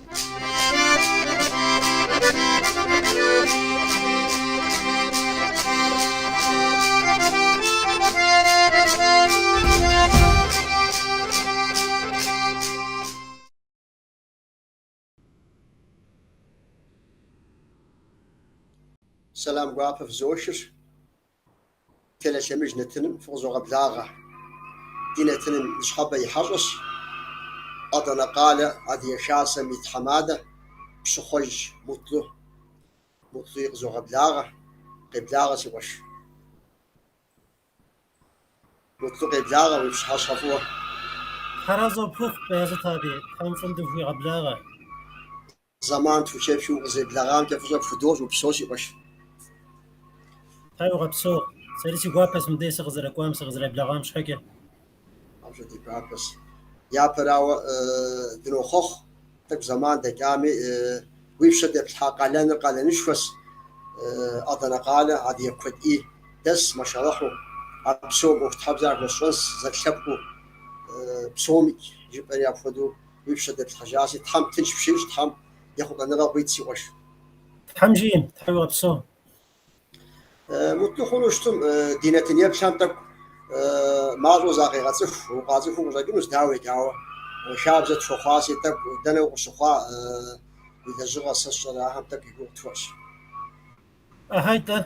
Сэлам гуапэ фызохыр. Телелъэмыж нэтыным фыкъызогъэблагъэ. Ди нэтыным ныщхьэбэ и хьэщӏэщ Адэнэ къалэ Адыгэ Хасэм и тхьэмадэ Пщыхъуэжь Мутлу. Мутлуи къызогъэблагъэ. Къеблагъэ, си къуэш. Мутлу, къеблагъэ, уи пщыхьэщхьэ фӏыуэ. Тхьэразэ пхухъу, Бэязыт аби, Тхьэм фӏым дыхуигъэблагъэ. Зэман тхухэпхыу укъызэреблэгъамкӏэ фӏыщӏэ пхудощӏ, упсэу, си къуэш. Тхьэ уигъэпсэу. Сэри си гуапэщ мыбдеж сыкъызэрыкӏуам, сыкъызэреблэгъам щхьэкӏэ. Абыкӏэ ди гуапэщ. Япэрауэ, дынохъуэхъу, тӏэкӏу зэман дэкӏами, уи пщэ дэплъхьа къалэныр къалэнышхуэщ. Адэнэ къалэ адыгэ куэд ӏей дэс, машалыхьу, а псом ӏуэхутхьэбзэ яхуэсщӏэнщ, зэрылъэпкъыу псомикӏ жыпӏэри апхуэдэу уи пщэ дэплъхьэжащи, Тхьэм тынш пщищӏ, Тхьэм ехъулӏэныгъэ къуит, си къуэш. Тхьэм жиӏэм, Тхьэ уигъэпсэу. Мутлу хъуну щытым, ди нэтын еплъхэм тӏэкӏу мащӏэу закъегъэцӏыху, укъацӏыхуу къыщӏэкӏынущ, дауикӏ, ауэ хабзэ тхуэхъуащи, тӏэкӏу дэнэ укъыщыхъуа уи лэжьыгъэ, сэ сщӏэрэ, ахэм тӏэкӏу и гугъу тхуэщӏ. Ахьай-тӏэ,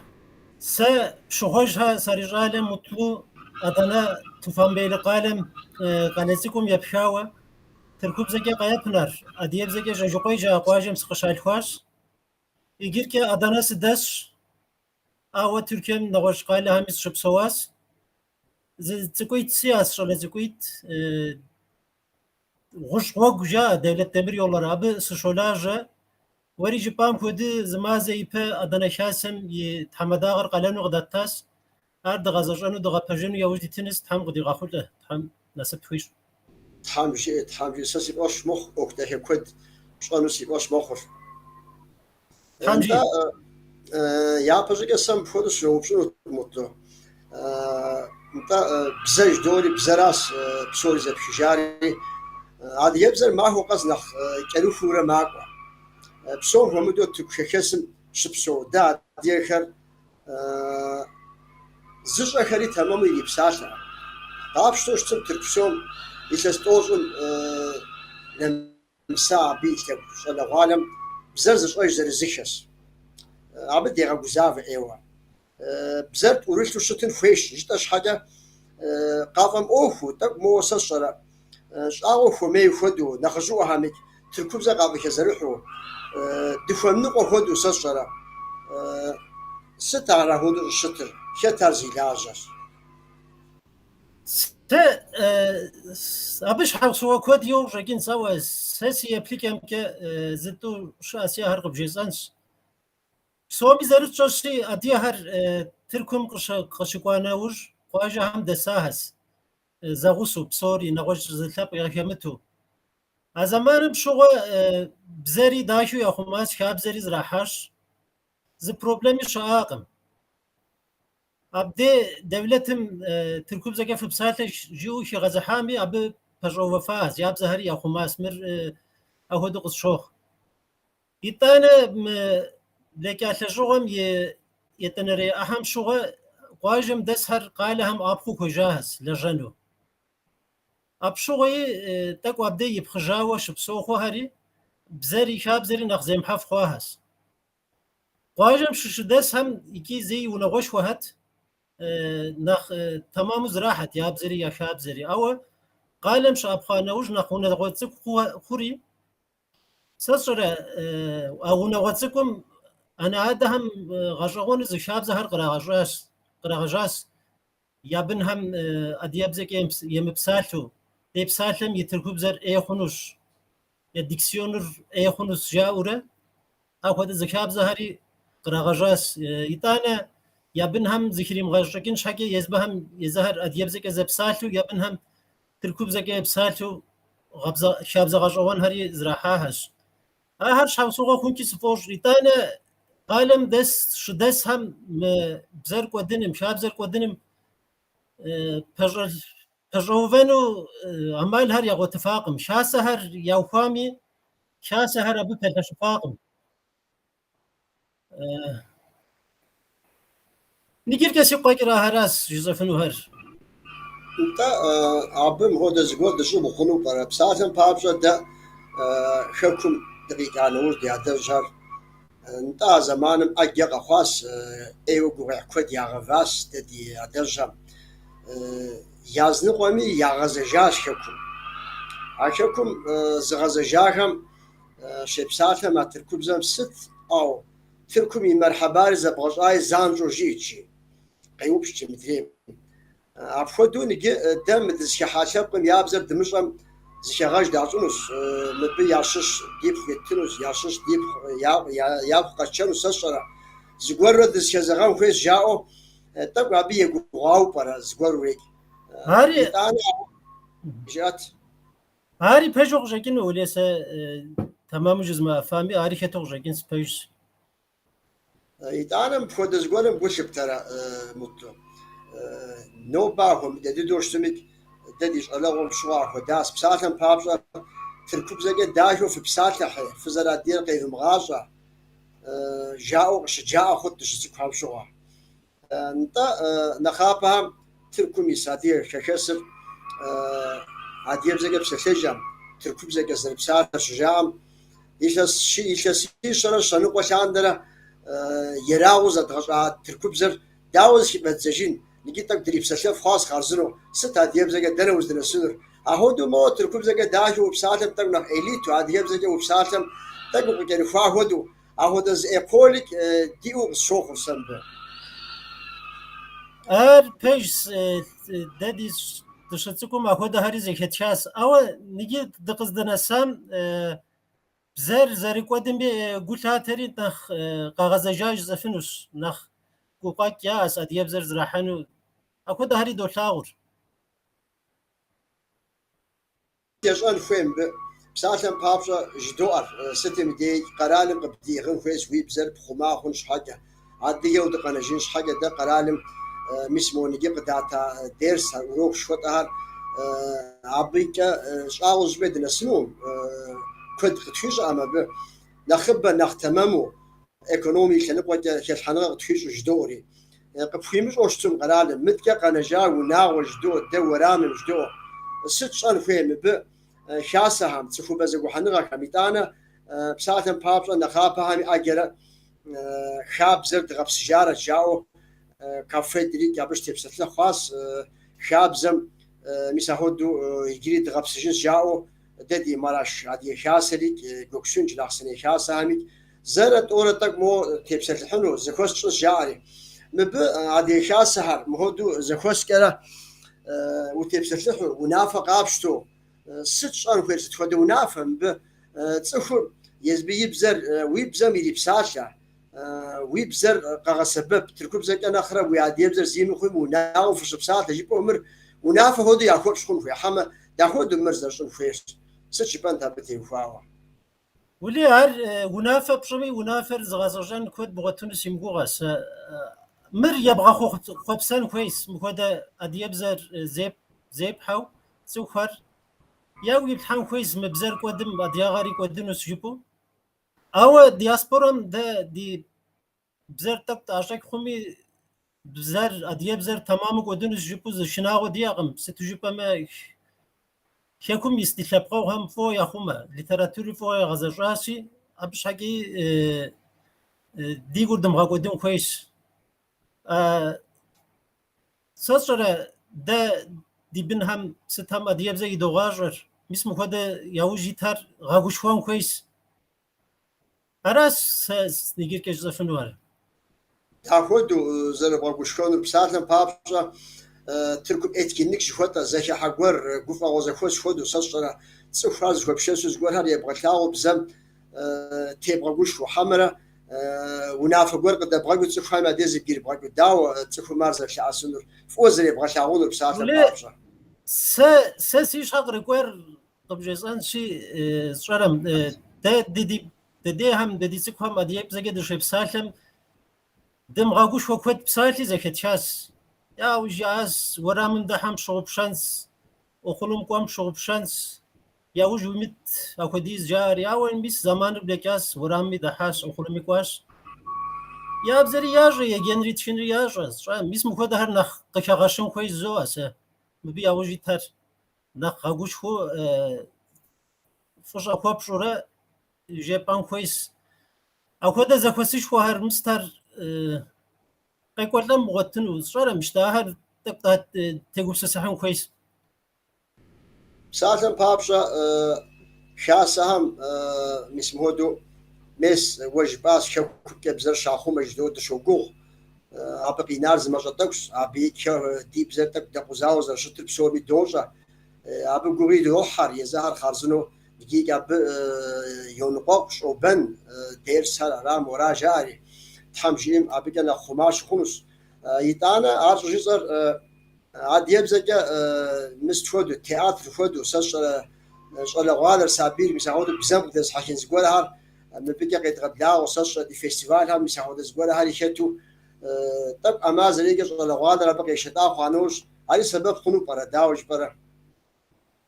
сэ Пщыхъуэжьхэ сарищӏалэ Мутлу Адэнэ Туфанбейлы къалэм къалэ цӏыкӏум епхауэ тыркубзэкӏэ Къаяпынар, адыгэбзэкӏэ Щӏэжыкъуей жаӏэ къуажэм сыкъыщалъхуащ. Иджыркӏэ Адэнэ сыдэсщ, ауэ Тыркуем нэгъуэщӏ къалэхэми сыщыпсэуащ. Зы цӏыкӏуитӏ сиӏэщ, щӏалэ цӏыкӏуитӏ. Гъущӏ гъуэгу жаӏэ, Devlet Demiryolları, абы сыщолажьэ. Уэри жыпӏам хуэдэ зы мазэ ипэ Адэнэ Хасэм и тхьэмадагъэр къалэну къыдаттащ. Ар дгъэзэщӏэну, дгъэпэжыну яужь дитынущ, Тхьэм къыдигъэхъулӏэ, Тхьэм насып тхуищӏ. Тхьэм жиӏэ, Тхьэм жиӏэ, сэ си фӏэщ мыхъу, ӏуэху дахэ куэд пщӏэну си фӏэщ мэхъур. Тхьэм Нтӏэ, жиӏэ. япэщӏыкӏэ сэ мыпхуэдэу сыноупщӏынут, Мутлу. Нтӏэ, бзэ жыдори, бзэращ псори зэпхыжари. Адыгэбзэр махуэ къэс нэхъ кӏэрыхуурэ макӏуэ. Псом хуэмыдэу Тырку хэхэсым щыпсэу дэ адыгэхэр Зыщӏэхэри тэмэму ирипсалъэкъым. Къапщтэу щытым Тырку псом илъэс тӏощӏым нэмыса абы и лъэгу щӏалэгъуалэм бзэр зыщӏэж зырызыххэщ. Абы дегъэгузавэ ӏейуэ. Бзэр тӏурылъу щытын хуейщ жытӏэ щхьэкӏэ, къафӏэмыӏуэхуу, тӏэкӏу моуэ сэ сщӏэрэ, щӏагъуэ хуэмей хуэдэу, нэхъыжьыӏуэхэмикӏ тыркубзэ къафӏыхэзэрыхьу, дыхуэмыныкъуэ хуэдэу сэ сщӏэрэ. Сыт ар апхуэдэу щӏыщытыр? Хэт ар зи лажьэр? Сэ абы щхьэусыгъуэ куэд иӏэу къыщӏэкӏынщ, ауэ сэ си еплъыкӏэмкӏэ зы-тӏу щыӏэщи, ахэр къыбжесӏэнщ. Псоми зэрытщӏэщи, адыгэхэр Тыркум къыщыкӏуа нэужь къуажэхэм дэсахэщ. Зэгъусэу, псори, нэгъуэщӏ зы лъэпкъ яхэмыту. А зэманым щыгъуэ бзэри дахэу яхъумащ, хабзэри зэрахьащ. Зы проблеми щыӏакъым. Абдей дэвлэтым тыркубзэкӏэ фыпсалъэ жиӏэу хигъэзыхьами, абы пэщӏэувэфащ, я бзэхэри яхъумащ. Мыр апхуэдэу къысщохъу. Итӏанэ мы блэкӏа лӏэщӏыгъуэм и етӏанэрей ӏыхьэм щыгъуэ къуажэм дэсхэр къалэхэм ӏэпхъуэу хуежьахэщ лэжьэну. Апщыгъуэи тӏэкӏу абдей ипхъыжауэ щыпсэу хъухэри, бзэри хабзэри нэхъ земыхьэф хъуахэщ. Къуажэм щыщыдэсхэм икӏи зэи унагъуэшхуэхэт, нэхъ тэмэму зэрахьэт я бзэри я хабзэри. Ауэ къалэм щыӏэпхъуа нэужь нэхъ унагъуэ цӏыкӏу хъури, Сэ сщӏэрэ, а унагъуэ цӏыкӏум анэ-адэхэм гъэщӏэгъуэну зы хабзэхэр кърагъэщӏащ, кърагъэжьащ я бынхэм адыгэбзэкӏэ емыпсалъэу, депсалъэм и тыркубзэр ӏей хъунущ, я диксионыр ӏей хъунущ жаӏэурэ, апхуэдэ зы хабзэхэри кърагъэжьащ. Итӏанэ я бынхэм зыхримыгъэщӏыкӏын щхьэкӏэ езыбыхэм езыхэр адыгэбзэкӏэ зэпсалъэу, я бынхэм Тыркубзэкӏэ епсалъэу хабзэ гъэщӏэгъуэнхэри зэрахьахэщ. Ахэр щхьэусыгъуэ хъункӏи сыфӏощӏ. Итӏанэ къалэм дэс, щыдэсхэм мы бзэр кӏуэдыным, хабзэр кӏуэдыным пэщӏэувэну ӏэмалхэр ягъуэтыфакъым. Хасэхэр яухуами. Хасэхэр абы пэлъэщыфакъым. Иджыркӏэ сигу къэкӏыр ахэращ жысӏэфынухэр. Нтӏэ, абы мыхуэдэ зыгуэр дыщӏыбгъу хъуну пӏэрэ? Псалъэм папщӏэ, дэ хэкум дыкъикӏа нэужь ди адэжьхэр, нтӏэ, а зэманым ӏэджэ къэхъуащ, ӏейуэ гугъуехь куэд ягъэващ дэ ди адэжьхэм. Языныкъуэми ягъэзэжащ хэкум. А хэкум зыгъэзэжахэм щепсалъэм а тыркубзэм сыт, ӏэу, Тыркум и мэрхьэбари зэбгъэщӏаи занщӏэу жиӏэт, жи, къеупщӏт мыдрейм. Апхуэдэу ныджы дэ мы дызыхыхьа лъэпкъым я бзэр дымыщӏэм зыхэгъэж дащӏынущ, мыбы ящыщ дипхъу еттынущ, ящыщ дипхъу япхъу къэтшэнущ, сэ сщӏэрэ, зыгуэрурэ дызыхэзэгъэн хуейщ, жаӏэу тӏэкӏу абы егугъуауэ пӏэрэ зыгуэрурекӏ. Ари Итӏанэ жыӏэт. Ари пэжу къыщӏэкӏыну, уэлей сэ тэмэму жызмыӏэфами, ари хэту къыщӏэкӏынщ, пэжщ. Итӏанэ мыпхуэдэ зыгуэрым гу лъыптэрэ, Мутлу? Нобэ ахуэмыдэ дыдэу щытмикӏ, дэ ди щӏалэгъуэм щыгъуэ ахуэдащ. Псалъэм папщӏэ, тыркубзэкӏэ дахэу фыпсалъэ хьей, фызэрадыгэр къевмыгъащӏэ, жаӏэу къыщыджаӏэ хъут дыщыцӏыкӏухэм щыгъуэ. Нтӏэ, нэхъапэхэм Тыркум ис адыгэ хэхэсыр адыгэбзэкӏэ псэлъэжӏэм, тыркубзэкӏэ зэрыпсалъэр щыжаӏэм, илъэсищэрэ щэныкъуэ лъандэрэ ерагъыу зэдгъэщӏа тыркубзэр дауэ зыхыфӏэддзэжын, ныджы тӏэкӏу дрипсэлъэф хъуащ хъарзынэу, сыт адыгэбзэкӏэ дэнэ уздынэсынур? Ахуэдэу моуэ тыркубзэкӏэ дахэу упсалъэм тӏэкӏу нэхъ элиту, адыгэбзэкӏэ упсалъэм тӏэкӏу укъыкӏэрыхуа хуэдэу, Ахуэдэ зы эколик диӏэу къысщохъур сэ мыбы. Ар пэжщ, дэ дыщыцӏыкӏум ахуэдэхэри зэхэтхащ. Ауэ ныджы дыкъыздынэсам бзэр зэрыкӏуэдыми гу лъатэри нэхъ къагъэзэжа жысӏэфынущ, нэхъ гукъэкӏ яӏэщ адыгэбзэр зрахьэну. Ахуэдэхэри долъагъур. Ещӏэн хуей мыбы? Псалъэм папщӏэ, жыдоӏэр, сытым и дей къэралым къыбдиӏыгъын хуейщ уи бзэр пхъума хъун щхьэкӏэ, адыгэу дыкъэнэжын щхьэкӏэ дэ къэралым мис мо ныджы къыдата дерсхэр, урок жыхуэтӏэхэр абыкӏэ щӏагъуэ зыщӏыпӏэ дынэсынукъым, куэд къытхуищӏэкъым абы, нэхъыбэ, нэхъ тэмэму, экономи лъэныкъуэкӏэ хэлъхьэныгъэ къытхуищӏу жыдоӏэри. Къыпхуимыщӏэу щытым къэралым, мыдкӏэ къэнэжа унагъуэ жыдоӏэ, дэ уэрамым жыдоӏэ. Сыт щӏэн хуей мыбы хасэхэм, цӏыхубэ зэгухьэныгъэхэм, итӏанэ псалъэм папщӏэ нэхъапэхэми ӏэджэрэ хабзэр дгъэпсыжарэт жаӏэу КАФФЕД-рикӏ абы щытепсэлъыхь хъуащ, хабзэм мис ахуэдэу иджыри дгъэпсыжынщ жаӏэу Дэ ди Мараш Адыгэ Хасэрикӏ, Гёксун Джылахъстэней Хасэхэмикӏ зэрэ тӏорэ тӏэкӏу мо тепсэлъыхьыну зэхуэс тщӏынщ жаӏэри. Мыбы Адыгэ Хасэхэр мыхуэдэу зэхуэскӏэрэ утепсэлъыхьу, унафэ къапщтэу, сыт щӏэн хуейр, сыт хуэдэ унафэ мыбы цӏыхур езыбы и бзэр уи бзэм ирипсалъэ, уи бзэр къэгъэсэбэп, тыркубзэкӏэ нэхърэ уи адыгэбзэр зи мыхъуми унагъуэм фыщыпсалъэ жыпӏэу мыр унафэ хуэдэу яхуэпщӏ хъун хуей, хьэмэ дахуэдэу мыр зэрыщӏын хуейр? Сыт жыпӏэнт абы теухуауэ? Уэлей, ар унафэ пщӏыми, унафэр зыгъэзэщӏэн куэд бгъуэтыну си мыгугъэ сэ. Мыр ебгъэхъуэпсэн хуейщ, мыхуэдэ адыгэбзэр зепхьэу цӏыхухэр ягу иплъхьэн хуейщ, мы бзэр кӏуэдым, адыгагъэри кӏуэдынущ жыпӏэу. Ауэ диаспорэм дэ ди бзэр тӏэкӏу тӏэщӏэкӏ хъуми, бзэр, адыгэбзэр тэмэму кӏуэдынущ жыпӏэу зы шынагъуэ диӏэкъым. Сыту жыпӏэмэ, хэкум ис ди лъэпкъэгъухэм фӏыуэ яхъумэ, литератури фӏыуэ ягъэзэщӏащи, абы щхьэкӏи ди гур дымыгъэкӏуэдын хуейщ. Сэ сщӏэрэ, дэ ди бынхэм сытхэм адыгэбзэ идогъащӏэр, мис мыхуэдэ яужь итхэр гъэгушхуэн хуейщ. Аращ сэ иджыркӏэ жысӏэфынур. Дахуэдэу зэрыбгъэгушхуэнур, псалъэм папщӏэ, Тыркум etkinlik жыхуэтӏэ зэхыхьэ гуэр, гуфӏэгъуэ зэхуэс хуэдэу, сэ сщӏэрэ, цӏыхухэр зыхуэпшэсу зыгуэрхэр ебгъэлъагъуу бзэм тебгъэгушхуэу, хьэмэрэ унафэ гуэр къыдэбгъэкӏыу цӏыхухэм я деж зэбгрыбгъэкӏыу, дауэ цӏыхум ар зэрылъэӏэсынур, фӏыуэ зэребгъэлъагъунур псалъэм Уэлей, папщӏэ? сэ, сэ си щхьэ кърикӏуэр къыбжесӏэнщи, сщӏэрэм, дэ ди дыдейхэм, дэ ди цӏыкӏухэм адыгэбзэкӏэ дыщепсалъэм, дымыгъэгушхуэ куэд псалъи зэхэтхащ. Яу жаӏащ, уэрамым дыхьэм пщыгъупщэнщ, окулум кӏуэм пщыгъупщэнщ. Яужь уимыт апхуэдиз жаӏэри, ауэ мис зэманыр блэкӏащ, уэрамми дыхьащ, okulми кӏуащ. Я бзэри ящӏэ, еджэнри тхынри ящӏэ. Сщӏа, мис мыхуэдэхэр нэхъ къыхэгъэщын хуей жызоӏэ сэ. Мыбы яужь итхэр нэхъ гъэгушхуэу фӏыщӏэ хуэпщӏурэ жепӏэн хуейщ. Апхуэдэ зэхуэсышхуэхэр мыстэр къекӏуэлӏэн бгъуэтыну, сщӏэрэ, мыщтэ ахэр тӏэкӏу тегупсысыхьын хуейщ. Псалъэм папщӏэ, хасэхэм мис мыхуэдэу, мес, уэ жыпӏащ, хэкукӏэ бзэр щахъумэ жыдоӏэ дыщогугъ. Абы къинар зы мащӏэ тӏэкӏущ, абы ди бзэр тӏэкӏу дэкъузауэ зэрыщытыр псоми дощӏэ. Абы гугъуи ирохьэр, езыхэр хъарзынэу иджыкӏэ абы йоныкъуэкъу, щӏобэн, дерсхэр ара мора жаӏэри. Тхьэм жиӏэм абыкӏэ нэхъ хъума щыхъунущ. Итӏанэ ар щӏыжысӏэр адыгэбзэкӏэ мыст хуэдэу, театр хуэдэу, сэ сщӏэрэ щӏалэгъуалэр, сабийр мис ахуэдэу бзэм къыдэзыхьэхын зыгуэрхэр мыбыкӏэ къедгъэблагъэу, сэ сщӏэрэ ди фестивалхэм мис ахуэдэ зыгуэрхэри хэту, тӏэкӏу ӏэмал зэриӏэкӏэ щӏалэгъуалэр абы къешэлӏа хъуа нэужь, ари сэбэп хъуну пӏэрэ, дауэ жыпӏэрэ?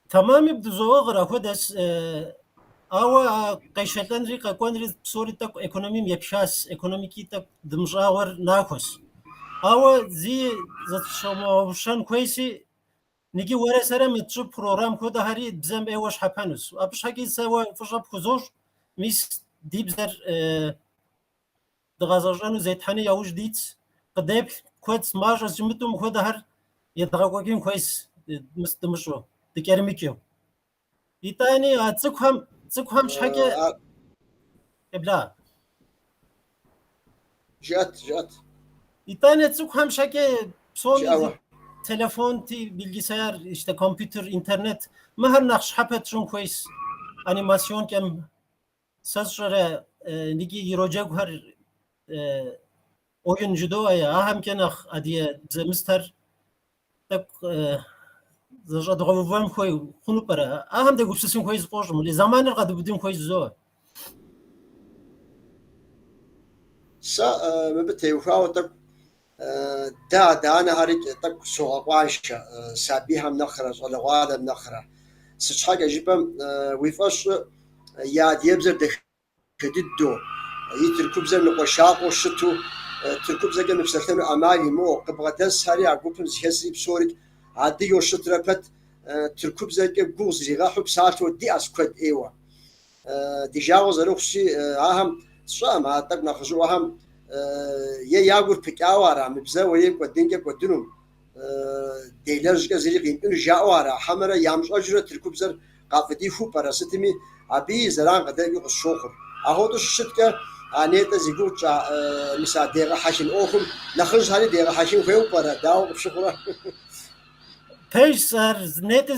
Тэмэми бдызоӏыгъыр апхуэдэщ, ауэ а къешэлӏэнри къэкӏуэнри псори тӏэкӏу экономием епхащ, экономики тӏэкӏу дымыщӏагъуэр нахуэщ. Ауэ зи зытщымыгъупщэн хуейщи, ныджы уэрэ сэрэ мы тщӏы программ хуэдэхэри бзэм ӏейуэ щхьэпэнущ. Абы щхьэкӏи сэ уэ фӏыщӏэ пхузощӏ, мис ди бзэр Дгъэзэщӏэну зетхьэну яужь дитщ. Къыдеплъ куэд мащӏэ жымытӏэу мыхуэдэхэр едгъэкӏуэкӏын хуейщ мыс дымыщӏу, дыкӏэрымыкӏыу. Итӏани а цӏыкӏухэм, цӏыкӏухэм щхьэкӏэ къеблагъэ. Жыӏэт, жыӏэт. Итӏани цӏыкӏухэм щхьэкӏэ псоми телефонти, bilgisayar, işte компьютер, интернет, мыхэр нэхъ щхьэпэ тщӏын хуейщ анимационкӏэ. Сэ сщӏэрэ ныджы ироджэгухэр oyun жыдоӏэ, ахэмкӏэ нэхъ адыгэ бзэ мыстэр тӏэкӏу зэщӏэдгъэувэн хуей хъуну пӏэрэ? Ахэм дегупсысын хуей сфӏощӏ, мыли зэманыр къэдубыдын хуей жызоӏэ. Сэ мыбы теухуауэ тӏэкӏу дэ адэ-анэхэри тӏэкӏу согъэкъуаншэ сабийхэм нэхърэ, щӏалэгъуалэм нэхърэ. Сыт щхьэкӏэ жыпӏэм, уи фӏэщ щӏы, я адыгэбзэр дахэ дыдэу, и тыркубзэр ныкъуэшакъуэу щыту, тыркубзэкӏэ мыпсэлъэну ӏэмал имыӏэу, къыбгъэдэсхэри а гупым зыхэсри псорикӏ адыгэу щытрэ пэт, тыркубзэкӏэ гугъу зригъэхьу псалъэу диӏэщ куэд ӏейуэ. Ди жагъуэ зэрыхъущи, ахэм сщӏэкъым, а тӏэкӏу нэхъыжьыӏуэхэм е я гур пыкӏауэ ара, мы бзэр уей кӏуэдынкӏэ кӏуэдынум, делэжькӏэ зыри къимыкӏыну жаӏэу ара, хьэмэрэ ямыщӏэжурэ тыркубзэр къафӏыдихыу пӏэрэ сытми, абыи зэран къыдэкӏыу къысщохъур. Ахуэдэу щыщыткӏэ, а нетӏэ зи гугъу тщӏа мис а дегъэхьэхын ӏуэхум нэхъыжьхэри дегъэхьэхын хуейуэ пӏэрэ, дауэ къыпщыхъурэ? Пэжщ, ар нетӏэ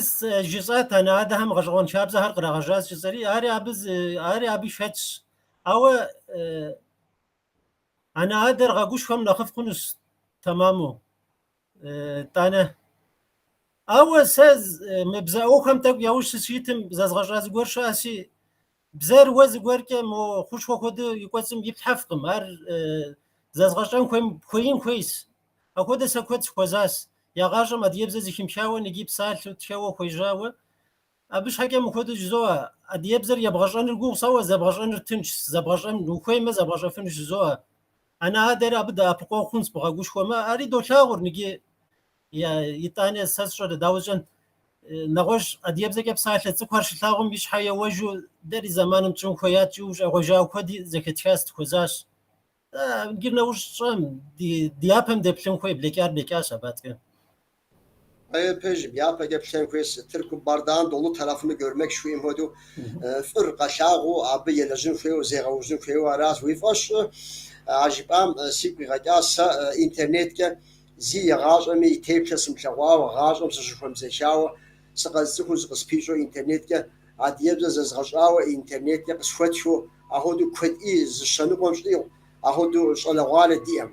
жысӏат анэ-адэхэм гъэщӏэгъуэн хабзэхэр кърагъэжьащ жысӏэри, ари абы ари абы хэтщ. Ауэ анэ-адэр гъэгушхуэм нэхъыфӏ хъунущ тэмэму. Тӏанэ. Ауэ сэ мы бзэ ӏуэхухэм тӏэкӏу яужь сыщитым зэзгъэщӏа зыгуэр щыӏэщи, бзэр уэ зыгуэркӏэ мо хущхъуэ хуэдэу и кӏуэцӏым иплъхьэфкъым, ар зэзгъэщӏэн хуейм хуеин хуейщ. Апхуэдэ сэ куэд сыхуэзащ. Я гъащӏэм адыгэбзэ зыхимыхауэ ныджы псалъэу, тхэуэ хуежьауэ. Абы щхьэкӏэ мыхуэдэу жызоӏэ, адыгэбзэр ебгъэщӏэныр гугъущ, ауэ зэбгъэщӏэныр тыншщ, зэбгъэщӏэн ухуеймэ зэбгъэщӏэфынущ жызоӏэ. Анэ-адэр абы дэӏэпыкъуэгъу хъунщ бгъэгушхуэмэ, ари долъагъур ныджы итӏанэ сэ сщӏэрэ, дауэ сщӏэн, нэгъуэщӏ адыгэбзэкӏэ псалъэ цӏыкӏухэр щылъагъум и щхьэ еуэжу дэри зэманым тщӏын хуеят жиӏэу щӏегъуэжауэ куэди зэхэтхащ, дыхуэзащ. Иджы нэужь тщӏэм, ди япэм деплъын хуей, блэкӏар блэкӏащ абаткӏэ. Е пэжым, япэкӏэ плъэн хуейщ, Тыркум bardağın dolu tarafını görmek жыхуиӏэм хуэдэу фӏыр къэлъагъуу, абы елэжьын хуейуэ, зегъэужьын хуейуэ аращ. Уи фӏэщ щӏы, а жыпӏам сигу къигъэкӏащ сэ интернеткӏэ зи егъащӏэми и теплъэ сымылъэгъуауэ, гъащӏэм сыщыхуэмызэхауэ, сыкъэзыцӏыхуу зыкъыспищӏэу интернеткӏэ адыгэбзэ зэзгъэщӏауэ интернеткӏэ къысхуэтхэу ахуэдэу куэдӏи зы щэ ныкъуэм щӏигъу ахуэдэу щӏалэгъуалэ диӏэм.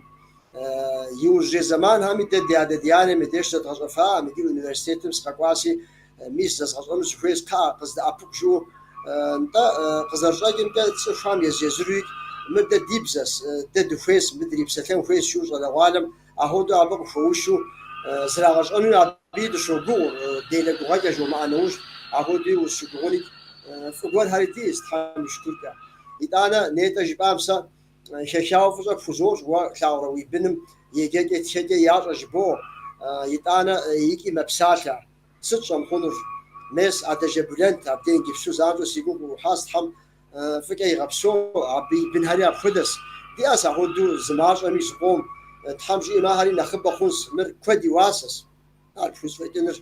Иужьрей зэманхэми дэ ди адэ ди анэм и деж зэдгъэщӏэфаӏым, иджы университетым сыкъэкӏуаси, мис зэзгъэщӏэну сыхуейщ, кхъыӏэ, къыздэӏэпыкъу жиӏэу. Нтӏэ, къызэрыщӏэкӏымкӏэ, цӏыхухэм езыр-езыруикӏ мыр дэ ди бзэщ, дэ дыхуейщ, мыбы дрипсэлъэн хуейщ жиӏэу щӏалэгъуалэм ахуэдэу абы къыхуэушу зрагъэщӏэнуи абы. Абыи дыщогугъ, делэ гугъэкӏэ жомыӏэ нэужь, апхуэдэуи узыщыгугъуникӏ фӏы гуэрхэри диӏэщ, Тхьэм и шыкуркӏэ. Итӏанэ, нетӏэ жыпӏам сэ хэхауэ фӏыщӏэ пхузощӏ, уэ лъагъурэ уи быным еджэкӏэ тхэкӏэ ящӏэ жыбоӏэ, итӏанэ икӏи мэпсалъэ. Сыт щӏэмыхъунур? Мес, Адэжэ Булент абдей иджыпсту занщӏэу си гум къыӏухьащ, Тхьэм фӏыкӏэ игъэпсэу, абы и бынхэри апхуэдэщ. Диӏэщ апхуэдэу зы мащӏэми зыкъом. Тхьэм жиӏэм ахэри нэхъыбэ хъунщ, мыр куэд и уасэщ. Ар пхузэфӏэкӏыныр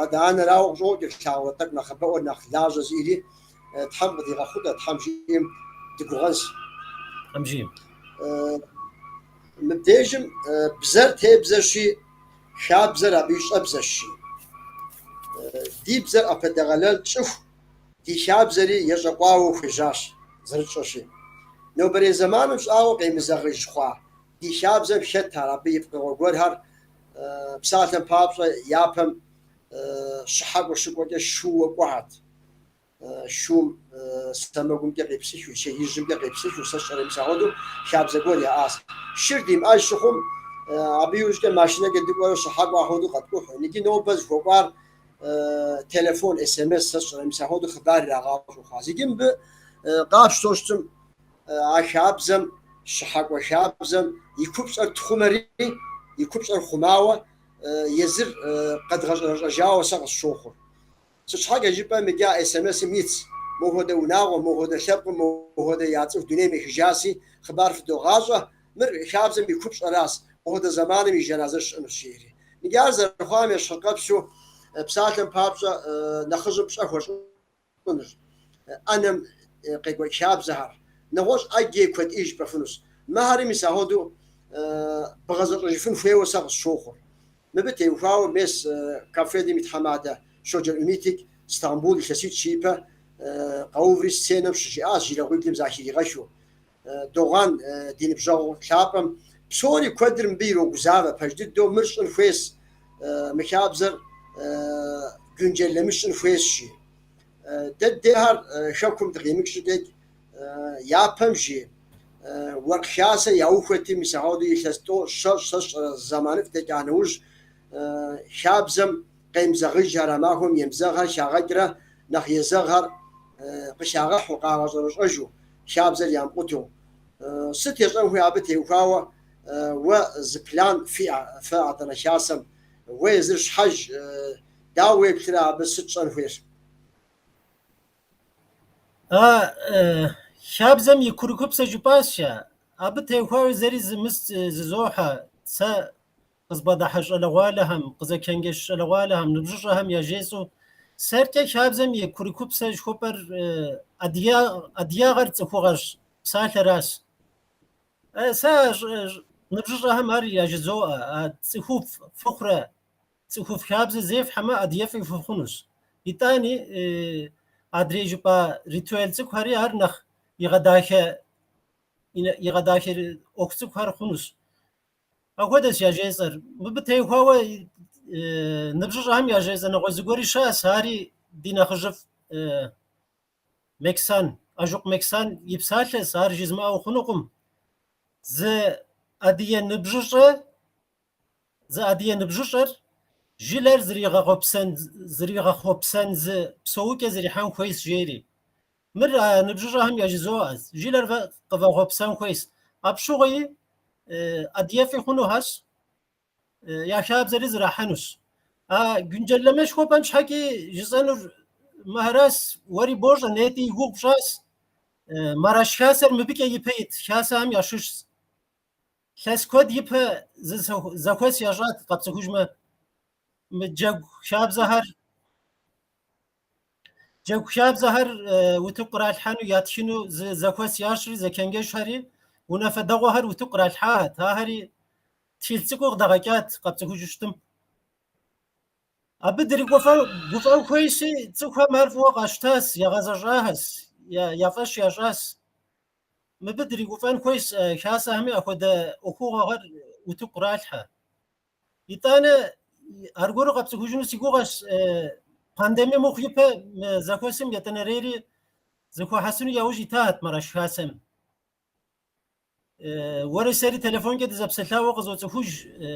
адэ-анэрауэ къыщӏокӏыр, лъагъурэ тӏэкӏу нэхъыбэӏуэр нэхъ лажьэ зиӏэри Тхьэм къыдигъэхъутӏэ, Тхьэм жиӏэм дыгугъэнщ. Тхьэм жиӏэм. Мыбдежым бзэр тебзэщи, хабзэр абы и щӏэбзэщ. Ди бзэр ӏэпэдэгъэлэл тщӏыху, Ди хабзэри ещӏэкъуауэу хуежьащ, зэрытщӏэщи. Нобэрей зэманым щӏагъуэ къемызэгъыж хъуа ди хабзэм хэт ар абы и пкъыгъуэ гуэрхэр, псалъэм папщӏэ, япэм щыхьэкӏуэ щыкӏуэкӏэ шууэ кӏуэхэт. Шум сэмэгумкӏэ къепсыхыу, е ижьымкӏэ къепсыхыу, сэ сщӏэрэ мис апхуэдэу хабзэ гуэр яӏащ. Шыр димыӏэж щыхъум, абы иужькӏэ машинэкӏэ дыкӏуэрэ щыхьэкӏуэ апхуэдэу къэткӏухьу. Иджы нобэ зыхуэкӏуар телефон, смс сэ сщӏэрэ, мис апхуэдэу хъыбар ирагъащӏэу хъуащ. Иджы мыбы къапщтэу щытым, а хабзэм, щыхьэкӏуэ хабзэм и купщӏэр тхъумэри, и купщӏэр хъумауэ, езыр къэдгъэщӏэрэщӏэжауэ сэ къысщохъур. Сыт щхьэкӏэ жыпӏэм иджы а смс-м итщ, мохуэдэ унагъуэ, мохуэдэ лъэпкъым, мохуэдэ я цӏыху дунейм ехыжаси, хъыбар фыдогъащӏэ, мыр хабзэм и купщӏэращ, мохуэдэ зэманым и жэназыр щыӏэнущ, жиӏэри. Иджы ар зэрыхъуам ещхьыркъэпсу, псалъэм папщӏэ, нэхъыжьым пщӏэ хуэщӏыныр, ӏэнэм къекӏуэкӏ хабзэхэр, нэгъуэщӏ ӏэджэ куэдӏи жыпӏэфынущ. Мыхэри мис апхуэдэу бгъэзэщӏэжыфын хуейуэ сэ къысщохъур. Мыбы теухуауэ мес КАФФЕД-м и тхьэмадэ Щоджэн Умитик Стамбул илъэситӏ ипэ къэуври сценэм щыжиӏащ жылагъуиблым захиригъэхыу. Догъан ди ныбжьэгъу лъапӏэм псори куэдыр мыбы ирогузавэ, пэж дыдэу мыр щӏын хуейщ, мы хабзэр güncellemiş щӏын хуейщ, жи. Дэ дыдейхэр хэкум дыкъимыкӏ щӏыкӏэ япэм, жи, уэркъ хасэ яухуэти, мис апхуэдэу илъэс тӏощӏ, щэщӏ, сэ сщӏэрэ зэманыфӏ дэкӏа нэужь, хабзэм къемызэгъыжхэр, а махуэм емызэгъхэр хагъэкӏрэ нэхъ езэгъхэр къыхагъэхьу, къагъэщӏэрэщӏэжу, хабзэр ямыкъутэу. Сыт ещӏэн хуей абы теухуауэ уэ зы план фиӏэ фэ Адана хасэм? Уэ езыр щхьэж дауэ уеплърэ абы сыт щӏэн хуейр? А хабзэм и курыкупсэ жыпӏащ. Абы теухуауэ зэри зызохьэ. Сэ къызбгъэдыхьэ щӏалэгъуалэхэм, къызэчэнджэщ щӏалэгъуалэхэм, ныбжьыщӏэхэм яжесӏэу, сэркӏэ хабзэм и курыкупсэ жыхуэпӏэр адыгагъэр цӏыхугъэщ псалъэращ. Сэ ныбжьыщӏэхэм ар яжызоӏэ, а цӏыхуфӏ фыхъурэ цӏыхуфӏ хабзэ зефхьэмэ, адыгэфӏи фыхъунущ. Итӏани, адрей жыпӏа ритуал цӏыкӏухэри ар нэхъ игъэдахэ игъэдахэ ӏуэху цӏыкӏухэр хъунущ. Апхуэдэщ яжесӏэр. Мыбы теухуауэ ныбжьыщӏэхэм яжесӏэ нэгъуэщӏ зыгуэри щыӏэщ, ари ди нэхъыжьыфӏ Мексан, Ажыкъу Мексан и псалъэщ, ар жызмыӏэу хъунукъым. Зы адыгэ ныбжьыщӏэ, зы адыгэ ныбжьыщӏэр жылэр зригъэхъуэпсэн, зригъэхъуэпсэн зы псэукӏэ зэрихьэн хуейщ, жери. Мыр а ныбжьыщӏэхэм яжызоӏэ, жылэр къывэхъуэпсэн хуейщ. Апщыгъуи адыгэфӏи хъунухэщ, я хабзэри зэрахьэнущ. А güncelleme жыхуэпӏэм щхьэкӏи жысӏэнур мыхэращ, уэри бощӏэ, нетӏи и гугъу пщӏащ. Мараш хасэр мыбыкӏэ ипэ ит хасэхэм ящыщщ. Илъэс куэд ипэ зы зэхуэс ящӏат къэпцӏыхужмэ, мы джэгу хабзэхэр Джэгу хабзэхэр утыку къралъхьэну, ятхыну зы зэхуэс ящӏри, зэчэнджэщхэри, унафэ дэгъуэхэр утыку къралъхьахэт. Ахэри тхылъ цӏыкӏуу къыдагъэкӏат къэпцӏыхужу щытым. Абы дригуфӏэн хуейщи, цӏыхухэм ар фӏыуэ къащтащ, ягъэзэщӏахэщ, я фӏэщ ящӏащ. Мыбы дригуфӏэн хуейщ, хасэхэми апхуэдэ ӏуэхугъуэхэр утыку къралъхьэ. Итӏанэ аргуэру къэпцӏыхужыну си гугъэщ, пандемие мыхъу ипэ мы зэхуэсым етӏанэрейри зэхуахьэсыну яужь итахэт Мараш хасэм. Уэри сэри телефонкӏэ дызэпсэлъауэ къызоцӏыхуж,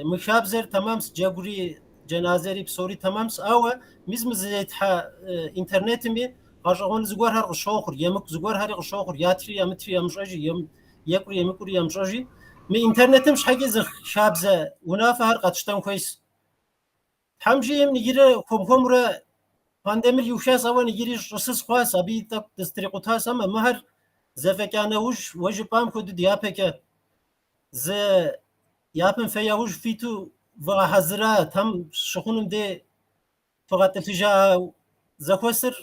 мы хабзэр тэмэмщ, джэгури джэназэри псори тэмэмщ, ауэ мис мы зетхьэ интернетми гъэщӏэгъуэн зыгуэрхэр къыщохъур, емыкӏу зыгуэрхэри къыщохъур, ятри ямытри ямыщӏэжи, екӏури емыкӏури ямыщӏэжи. Мы интернетым щхьэкӏи зы хабзэ унафэхэр къэтщтэн хуейщ. Тхьэм жиӏэм иджырэ хуэм-хуэмурэ пандемиер иухащ, ауэ иджыри щӏысыс хъуащ, абы и тӏэкӏу дызэтрикъутащ, амэ мыхэр зэфӏэкӏа нэужь, уэ жыпӏам хуэдэу дяпэкӏэ зы япэм фэ яужь фиту вгъэхьэзыра, Тхьэм щыхъунум де фыгъэтӏылъыжа зэхуэсыр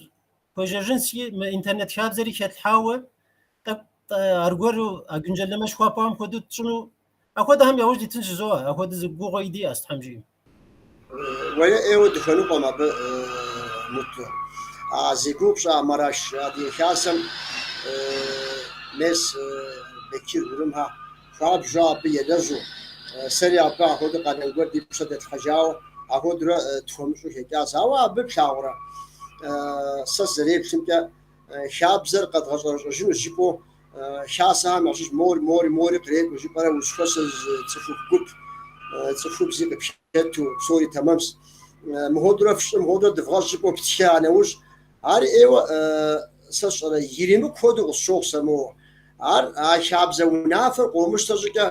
хуежьэжынщи, мы интернет хабзэри хэтлъхьауэ тӏэкӏу аргуэру а гүнджэлэмэ жыхуэпӏам хуэдэу тщӏыну Апхуэдэхэм яужь дитынщ жызоӏэ, апхуэдэ зы гугъуи диӏэщ, Тхьэм жиӏэм. Уэрэ ӏейуэ дыхуэныкъуэм абы, Мутлу. А зи гугъу пщӏа Мараш Адыгэ Хасэм мес Бекир Урымхэ хуабжьу абы елэжьу, сэри абы апхуэдэу къалэн гуэр ди пщэ дэтлъхьэжауэ апхуэдэурэ тхуэмыщӏу хэкӏащ. Ауэ абы плъагъурэ, сэ сызэреплъымкӏэ, хабзэр къэдгъэщӏэрэщӏэжынущ жыпӏэу хасэхэм ящыщ мор, мори, мори кърекӏуэ жыпӏэрэ узыхуэсэ зы цӏыхухъу гуп, цӏыхубзи къыпхэту, псори тэмэмщ. Мыхуэдэурэ фщӏы, мыхуэдэурэ дывгъэщӏ жыпӏэу птха нэужь, ари ӏейуэ сэ сщӏэрэ, иримыкъу хуэдэу къысщохъу сэ моуэ. Ар а хабзэ унафэр къомыщтэ щӏыкӏэ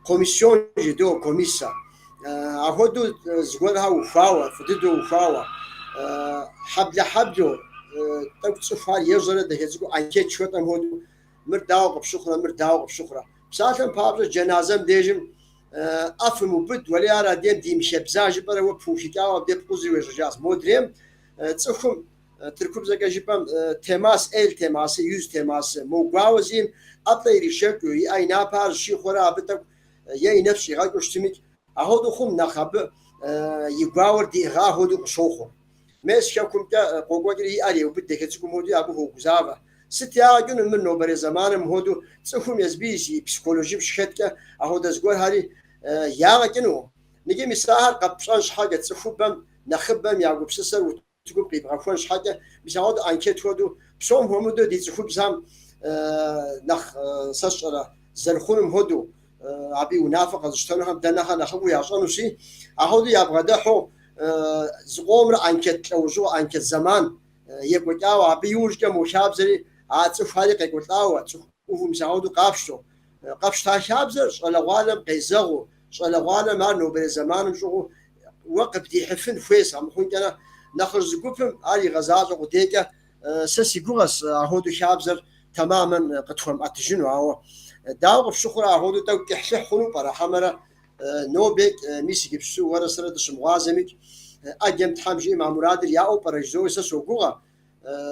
комиссион жыдоӏэ, комиссэ. Апхуэдэу зыгуэрхэр ухуауэ, фӏы дыдэу ухуауэ, хьэблэ-хьэблэу тӏэкӏу цӏыхухэр ежьэрэ дахэ цӏыкӏуу анкет жыхуэтӏэм хуэдэу, мыр дауэ къыпщыхъурэ, мыр дауэ къыпщыхъурэ. Псалъэм папщӏэ, джэназэм дежым ӏэ фымыубыд, уэлей ар адрейм димыхабза жыпӏэрэ уэ пыухыкӏауэ абдей пкъузри уежьэжащ. Модрейм цӏыхум Тыркубзэкӏэ жыпӏэм, temas, el teması, yüz teması, мо гуауэ зиӏэм ӏэплӏэ иришэкӏыу, и ӏэ и напэхэр зыщихъуэрэ абы тӏэкӏу е и нэпс щӏигъэкӏыу щытымикӏ, ахуэдэу хъум нэхъ абы и гуауэр диӏыгъа хуэдэу къыщохъур. Мес хэкумкӏэ къокӏуэкӏри и ӏэр еубыд дахэ цӏыкӏум хуэдэу абы хуогузавэ. Сыт ягъэ кӏыну мыр нобэрей зэманым мыхуэдэу цӏыхум езыби и психологием щыхэткӏэ ахуэдэ зыгуэрхэри ягъэ кӏынукъым. Ныджы мис ахэр къэпщӏэн щхьэкӏэ цӏыхубэм нэхъыбэм я гупсысэр утыкум къибгъэхуэн щхьэкӏэ, мис апхуэдэу анкет хуэдэу, псом хуэмыдэу ди цӏыхубзхэм нэхъ сэ сщӏэрэ зэрыхъунум хуэдэу, абы и унафэ къэзыщтэнухэм дэ нэхъэ нэхъыфӏу ящӏэнущи, апхуэдэу ябгъэдыхьэу зыкъомрэ анкет лӏэужьыгъуэ, анкет зэман екӏуэкӏауэ, абы иужькӏэ мо хабзэри а цӏыхухэри къекӏуэлӏауэ, цӏыху ӏуву мис апхуэдэу къапщтэу. Къэпщта хабзэр щӏалэгъуалэм къезэгъыу, щӏалэгъуалэм ар нобэрей зэманым щӏыгъуу уэ къыбдихьыфын хуейщ, амыхъункӏэрэ нэхъыжь зы гупым ар игъэзащӏэ къудейкӏэ сэ си гугъэщ ахуэдэу хабзэр тэмамэн къытхуэмыӏэтыжыну, ауэ дауэ къыпщыхъурэ ахуэдэу тӏэкӏу кӏыхьлӏыхь хъуну пӏэрэ хьэмэрэ нобекӏ мис иджыпсту уэрэ сэрэ дыщымыгъуазэмикӏ ӏэджэм Тхьэм жиӏэм а мурадыр яӏэу пӏэрэ жызоӏэри сэ согугъэ,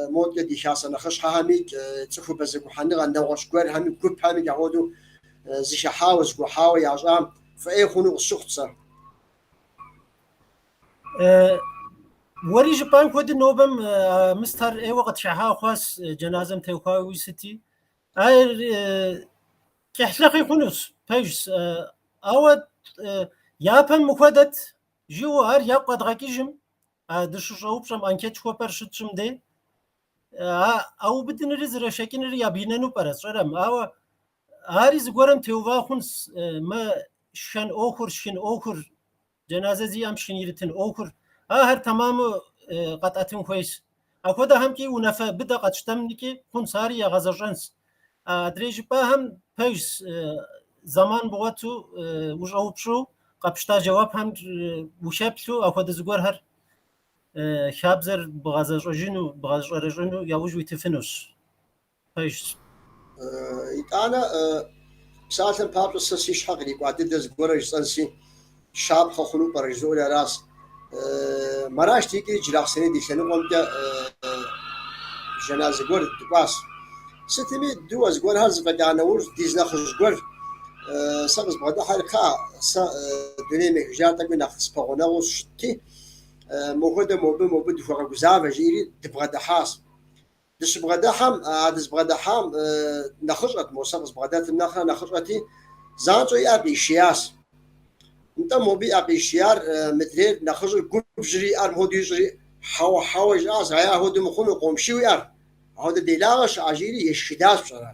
Модкӏэ ди хасэ нэхъыщхьэхэмикӏ, цӏыхубэ зэгухьэныгъэ нэгъуэщӏ гуэрхэми, гупхэмикӏ ахуэдэу зыхыхьауэ, зыгухьауэ ящӏам фӏы ӏей хъуну къысщыхъут сэ. Уэри жыпӏам хуэдэу нобэм мыстэр ӏейуэ къытхыхьа хъуащ джэназэм теухуауи сыти. Ар кӏыхьлӏыхьи хъунущ, пэжщ. Ауэ япэм мыхуэдэт жиӏэу ар ягу къэдгъэкӏыжым, А дыщыщӏэупщӏэм анкет жыхуэпӏэр щытщӏым дей, а ӏэубыдынри зэрашэкӏынри ябгынэну пӏэрэ, сщӏэрэм. Ауэ ари зыгуэрым теува хъунщ, мы шхэн ӏуэхур, шхын ӏуэхур, джэназэ зиӏэм шхын иритын ӏуэхур, ахэр тэмаму къэтӏэтын хуейщ. Апхуэдэхэмкӏи унафэ быдэ къэтщтэнкӏи хъунщ, ари ягъэзэщӏэнщ. Адрей жыпӏахэм пэжщ, зэман бгъуэту ущӏэупщӏэу къэпщта жэуапхэм ухэплъу апхуэдэ зыгуэрхэр хабзэр бгъэзэщӏэжыну, бгъэщӏэрэщӏэну яужь уитыфынущ. Пэжщ. Итӏанэ, псалъэм папщӏэ, сэ си щхьэ кърикӏуа дыдэ зыгуэрэ жысӏэнси, щапхъэ хъуну пӏэрэ жызоӏэри аращ. Мараш дикӏри Джылахъстэней ди лъэныкъуэмкӏэ жэназы гуэр дыкӏуащ. Сытми, дыуэ зыгуэрхэр зэфӏэкӏа нэужь, ди зы нэхъыжь гуэр сэ къызбгъэдыхьэри, кхъыӏэ, сэ дунейм ехыжар тӏэкӏуи нэхъ спэгъунэгъуу щытти, мохуэдэ мобы, мобы дыхуэгъэгузавэ, жиӏэри дыбгъэдыхьащ. Дыщыбгъэдыхьэм, а дызбгъэдыхьам нэхъыщӏэт, мо сэ къызбгъэдэтым нэхърэ нэхъыщӏэти, занщӏэу и ӏэр къишиящ. Нтӏэ, мобы и ӏэ къишияр мыдрейр нэхъыжьыр губжьри и ӏэр мыхуэдэу ищӏри, хьэуэ, хьэуэ жиӏащ, ай ахуэдэу мыхъуну, къомший уи ӏэр, ахуэдэ делагъэ щыӏэ жиӏэри ешхыдащ пщӏэрэ.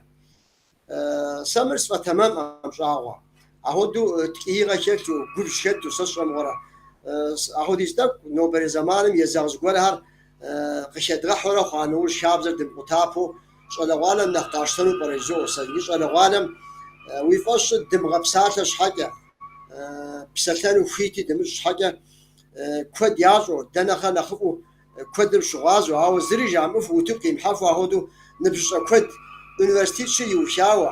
Сэ мыр сфӏэтэмэмкъым щӏагъуэ. Ахуэдэу ткӏиигъэ хэлъу, губжь хэту, сэ сщӏэ мыгъуэрэ. Ахуэдиз тӏэкӏу нобэрей зэманым езэгъ зыгуэрхэр къыхэдгъэхьэурэ хъуа нэужь хабзэр дымыкъутапэу щӏалэгъуалэм нэхъ къащтэну пӏэрэ жызоӏэ сэ. Иджы щӏалэгъуалэм уи фӏэщ щӏы дымыгъэпсалъэ щхьэкӏэ, псэлъэну хуити дымыщӏ щхьэкӏэ, куэд ящӏэу, дэ нэхъэ нэхъыфӏу куэдым щыгъуазэу, ауэ зыри жамыӏэфу, утыку къимыхьэфу ахуэдэу ныбжьыщӏэ куэд университетщыр иухауэ,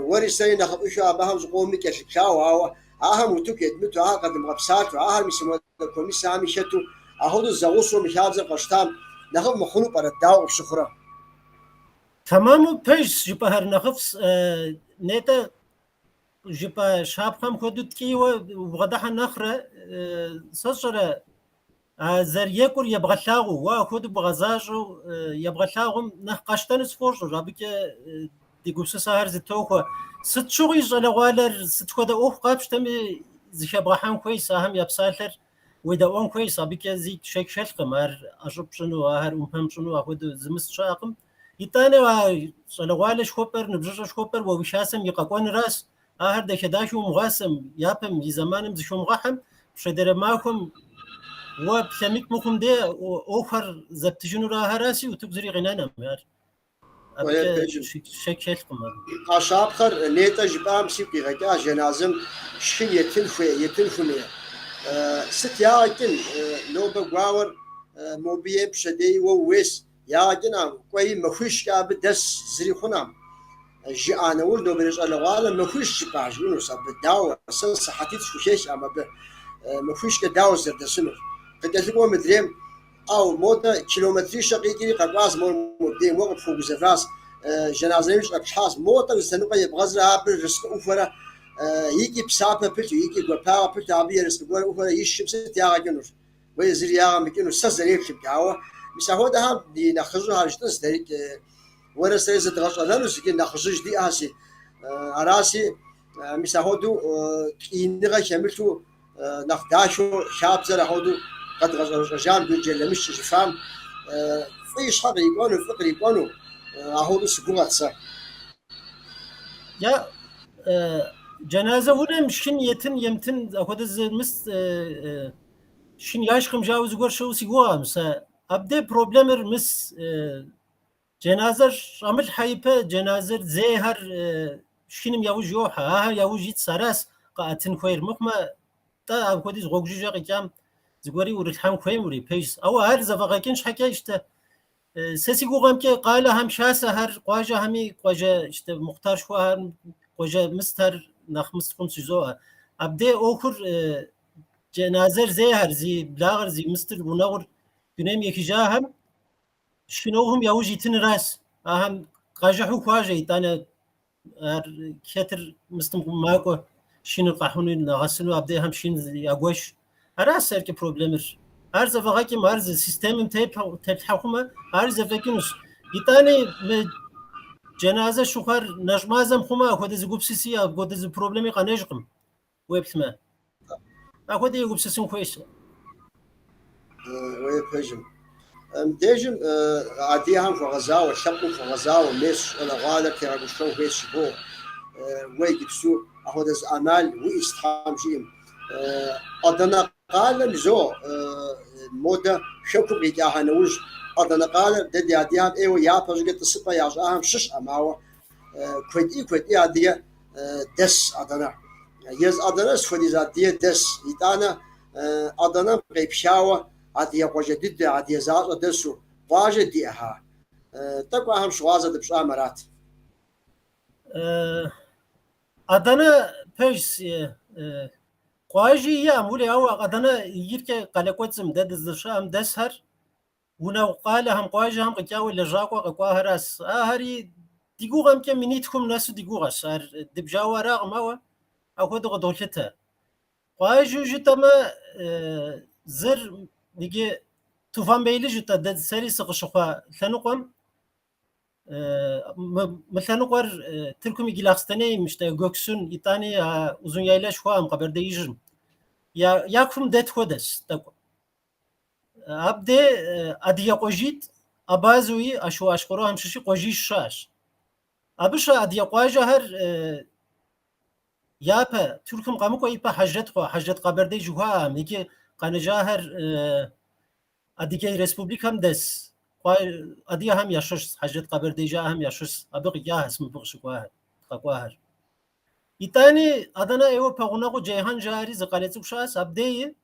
уэри сэри нэхъыфӏыххэу абыхэм зыкъомми кӏэлъыплъауэ, ауэ ахэм утыку едмыту, ахэр къэдымыгъэпсалъэу, ахэр мис мыуэдэ комиссэхэми хэту, ахуэдэу зэгъусэу мы хабзэр къэщтам нэхъыфӏ мыхъуну пӏэрэ, дауэ къыпщыхъурэ? Тэмэму пэжщ жыпӏэхэр нэхъыфӏщ. Нетӏэ жыпӏа щапхъэм хуэдэу ткӏийуэ убгъэдыхьэ нэхърэ, сэ сщӏэрэ, а зэрыекӏур ебгъэлъагъуу, уэ апхуэдэу бгъэзащӏэу ебгъэлъагъум нэхъ къащтэну сфӏощӏыр, абыкӏэ ди гупсысэхэр зэтохуэ. Сыт щыгъуи щӏалэгъуалэр сыт хуэдэ ӏуэху къапщтэми зыхэбгъэхьэн хуейщ, ахэм я псалъэр уедэӏуэн хуейщ, абыкӏэ зи шэч хэлъкъым, ар ӏэщӏыб пщӏыну, ахэр ӏумпэм пщӏыну апхуэдэу зымыст щыӏэкъым. Итӏанэ а щӏалэгъуалэ жыхуэпӏэр, ныбжьыщӏэ жыхуэпӏэр уэ уи хасэм и къэкӏуэныращ. Ахэр дахэ-дахэу умыгъасэм, япэм и зэманым зыхыумыгъэхьэм, пщэдейрэ махуэм уэ плъэмыкӏ мыхъум де ӏуэхухэр зэптыжынур ахэращи, утыку зыри къинэнэм ар. Абыкӏэ шэч хэлъкъым абы. А щапхъэр нетӏэ жыпӏам сигу къигъэкӏащ, жэназым шхын етын хуей, етын хуэмей. Сыт ягъэ кӏын, нобэ гуауэр мобы ейм пщэдеи уэ ууейщ. Ягъэ кӏынӏым, кӏуэи махуищкӏэ абы дэс зыри хъунӏым. Жыӏа нэужь нобэрей щӏалэгъуалэм махуищ жыпӏа жиӏэнущ абы, дауэ, сэ сыхьэтитӏ схухехӏэм абы, махуищкӏэ дауэ сызэрыдэсынур? Къыкӏэлъыкӏуэу мыдрейм, ӏэу, модэ километрищэ къикӏри къэкӏуащ мор мобдейм, уэ къыпхуэгузэващ, жэназыми щӏэплъхьащ, мо тӏэкӏу зы лъэныкъуэ ебгъэзрэ абы ерыскъы ӏухуэрэ икӏи псапэ пылъу, икӏи гуапагъэ пылъу абы ерыскъы гуэр ӏухуэрэ ишхым сыт ягъэ кӏынур? Уей, зыри ягъэ мыкӏыну, сэ зэреплъымкӏэ, ауэ мис ахуэдэхэм ди нэхъыжьхэр жытӏэнщ, дэрикӏ уэрэ сэри зыдгъэщӏэлэнущ, иджы нэхъыжьыж диӏэщи. Араси, мис ахуэдэу ткӏииныгъэ хэмылъу нэхъ дахэу хабзэр ахуэдэу къэдгъэщӏэрэщӏэжам, гунджэлэмыш тщӏыжыфам, фӏы и щхьэ кърикӏуэну, фӏы кърикӏуэну, ахуэдэу сыгугъэт сэ. Я джэназэ унэм шхын етын, емытын апхуэдэ зымыс Шхын яшхым жауэ зыгуэр щыӏэу си гугъэкъым сэ. Абдей проблемэр мыс джэназэр щӏамылъхьэ ипэ джэназэр зейхэр шхыным яужь йохьэ, ахэр яужь итщ, аращ къэӏэтын хуейр. Мыхъумэ, тӏэ апхуэдиз гъуэгу жыжьэ къикӏам зыгуэри ӏурылъхьэн хуеймури, пэжщ. Ауэ ар зэфӏэгъэкӏын щхьэкӏэ щтэ, сэ си гугъэмкӏэ къалэхэм хасэхэр, къуажэхэми къуажэ щтэ мухътар жыхуаӏэхэр, къуажэ мыстхэр нэхъ мыст хъунщ жызоӏэ. Абдей ӏуэхур Джэназэр зейхэр, зи благъэр, зи мыстыр, гъунэгъур дунейм ехыжахэм шхын ӏуэхум яужь итыныращ. Ахэм къажыхьу хуажьэ, итӏанэ ар хэтыр мыстым макӏуэ, шхыныр къахьыну нагъэсыну, абдейхэм шхын ягуэш. Аращ сэркӏэ проблемыр. Ар зэфӏэгъэкӏым, ар зы системэм теплъхьэ хъумэ, ар зэфӏэкӏынущ. Итӏани мы джэназэ щыхъуэр нэщӏ мазэм хъумэ, апхуэдэ зы гупсыси, апхуэдэ зы проблеми къэнэжкъым. Уеплъмэ, апхуэдэ егупсысын хуейщ. Уей, пэжым. Мыбдежым адыгэхэм хуэгъэзауэ, лъэпкъым хуэгъэзауэ, мес щӏалэгъуалэр тегъэгушхуэн хуейщ жыбоӏэ. Уэ иджыпсту апхуэдэ зы ӏэмал уиӏэщ Тхьэм жиӏэм. Адана къалэм жызоӏэ, модэ хэкум къикӏаха нэужь, Адана къалэр дэ ди адыгэхэм ӏейуэ япэ щӏыкӏэ тӏысыпӏэ ящӏахэм щыщӏэм, ауэ куэдӏи куэдӏи адыгэ дэс Адана. Езы Адана сыт хуэдиз адыгэ дэс, итӏанэ Аданэм къепхауэ адыгэ къуажэ дыдэ, адыгэ защӏэ дэсу къуажэ диӏэха? Тӏэкӏу ахэм щыгъуазэ дыпщӏам арат. Адана пэжщ, къуажи иӏэм, уэлей, ауэ Адана иджыркӏэ къалэ кӏуэцӏым дэ дыздэщыӏэм дэсхэр Гъунэгъу къалэхэм, къуажэхэм къикӏауэ лэжьакӏуэ къэкӏуахэращ. Ахэри ди гугъэмкӏэ минитхум нэсу ди гугъэщ. Ар дыбжауэ аракъым, ауэ апхуэдэу къыдолъытэ. Къуажэу жытӏэмэ, зыр иджы Туфанбейлы жытӏэ, дэ сэри сыкъыщыхъуа лъэныкъуэм, мы лъэныкъуэр Тыркум и Джылахъстэнейм, щтэ Гёксун, итӏани а Узун-Яйла жыхуаӏэм, Къэбэрдеижьым я кум дэт хуэдэщ тӏэкӏу. Абдей адыгэ къуажитӏ, абазэуи ашуашкъурохэм щыщи къуажищ щыӏэщ. Абы щыӏэ адыгэ къуажэхэр Япэ, Тыркум къэмыкӏуэ ипэ хьэжрэт хъуа, Хьэжрэт Къэбэрдей жыхуаӏэм, иджы къэнэжахэр Адыгей Республикэм дэс адыгэхэм ящыщщ, Хьэжрэт Къэбэрдей жаӏэхэм ящыщщ, абы къикӏахэщ мыбы къыщыкӏуахэр, къэкӏуахэр. Итӏани, Адэнэ ӏейуэ пэгъунэгъуу Джейхан жаӏэри зы къалэ цӏыкӏу щыӏэщ, абдеи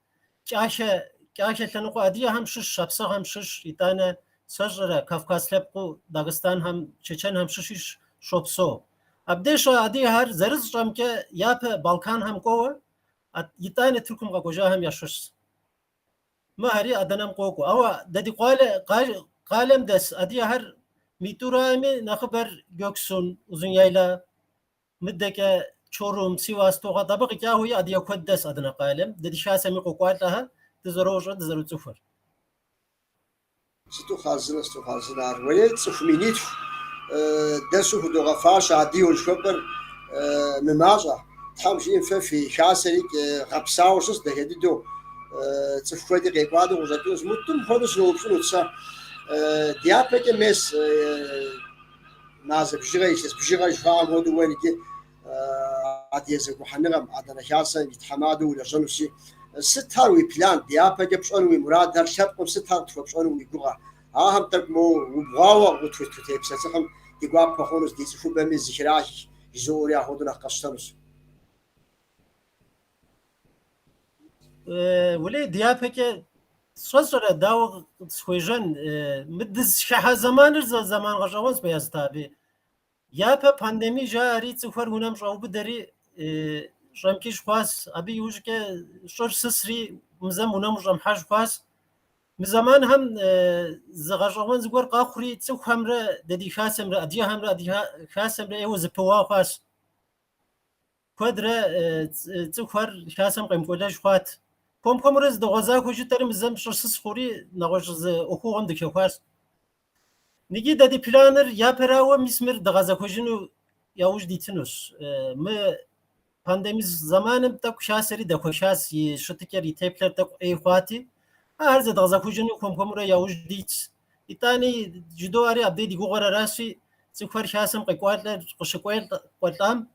кӏахэ, кӏахэ лъэныкъуэ адыгэхэм щыщ, шапсыгъхэм щыщ, итӏанэ сэ сщӏэрэ Кавказ лъэпкъыу Дагъыстанхэм, Чэчэнхэм щыщи щопсэу. Абдеж щыӏэ адыгэхэр зэрысщӏэмкӏэ япэ Балканхэм кӏуэуэ, итӏанэ Тыркум къэкӏуэжахэм ящыщщ. Мыхэри Адэнэм къокӏуэ. Ауэ дэ ди къалэм дэс адыгэхэр митӏурами нэхъыбэр Гёксун, Узуняйла, мыдэкӏэ Чорум, Сивас, Токат абы къикӏахуи адыгэ куэд дэс Адэнэ къалэм. Дэ ди хасэми къокӏуалӏэхэ, дызэрощӏэ, дызэроцӏыхур. Сыту хъарзынэ, сыту хъарзынэ ар. Уэрей цӏыху минитху дэсу худогъэфащэ адыгэу жыхуэпӏэр мымащӏэ. Тхьэм жиӏэм фэ фи хасэрикӏ гъэпсауэ щыс дахэ дыдэу цӏыху куэди къекӏуалӏэу къыщӏэкӏынущ. Мытӏум хуэдэу сыноупщӏынут сэ. Дяпэкӏэ мес мазэ бжыгъэ, илъэс бжыгъэ жыхуаӏэм хуэдэу уэ иджы Адыгэ зэгухьэныгъэм, Адэнэ хасэм и тхьэмадэу улэжьэнущи, сытхэр уи план, дяпэкӏэ пщӏэну уи мурадхэр, лъэпкъым сытхэр къытхуэпщӏэну уи гугъэ? Ахэм тӏэкӏу моуэ убгъуауэ къытхутепсэлъыхьым ди гуапэ хъунущ, ди цӏыхубэми зыхрах жызоӏэри ахуэдэу нэхъ къэсщтэнущ. Уэлей, дяпэкӏэ сэ сщӏэрэ, дауэ схуежьэн? Мы дызыхыхьа зэманыр зы зэман гъэщӏэгъуэнщ, Бэязыт аби. Япэ пандеми жаӏэри цӏыхухэр унэм щӏаубыдэри щӏэмыкӏыж хъуащ. Абы иужькӏэ щӏыр сысри мы зэм унэм ущӏэмыхьэж хъуащ. Мы зэманхэм зы гъэщӏэгъуэн зыгуэр къэхъури цӏыхухэмрэ дэ ди хасэмрэ, адыгэхэмрэ адыгэ хасэмрэ ӏейуэ зэпыуа хъуащ. Куэдрэ цӏыхухэр хасэм къемыкӏуэлэж хъуат. Хуэм-хуэмурэ зыдогъэзахуэ жытӏэри мы зэм щӏыр сыс хъури нэгъуэщӏ зы ӏуэхугъуэм дыхэхуащ. Иджы дэ ди планыр япэрауэ мис мыр дгъэзэхуэжыну яужь дитынущ. Мы пандеми зэманым тӏэкӏу хасэри дэхуэхащ, и щытыкӏэр, и теплъэр тӏэкӏу ӏей хъуати, ахэр зэдгъэзэхуэжыну хуэм-хуэмурэ яужь дитщ. Итӏани жыдоӏэри абдей ди гугъэр аращи, цӏыхухэр хасэм къекӏуалӏэр къыщыкӏуэлӏам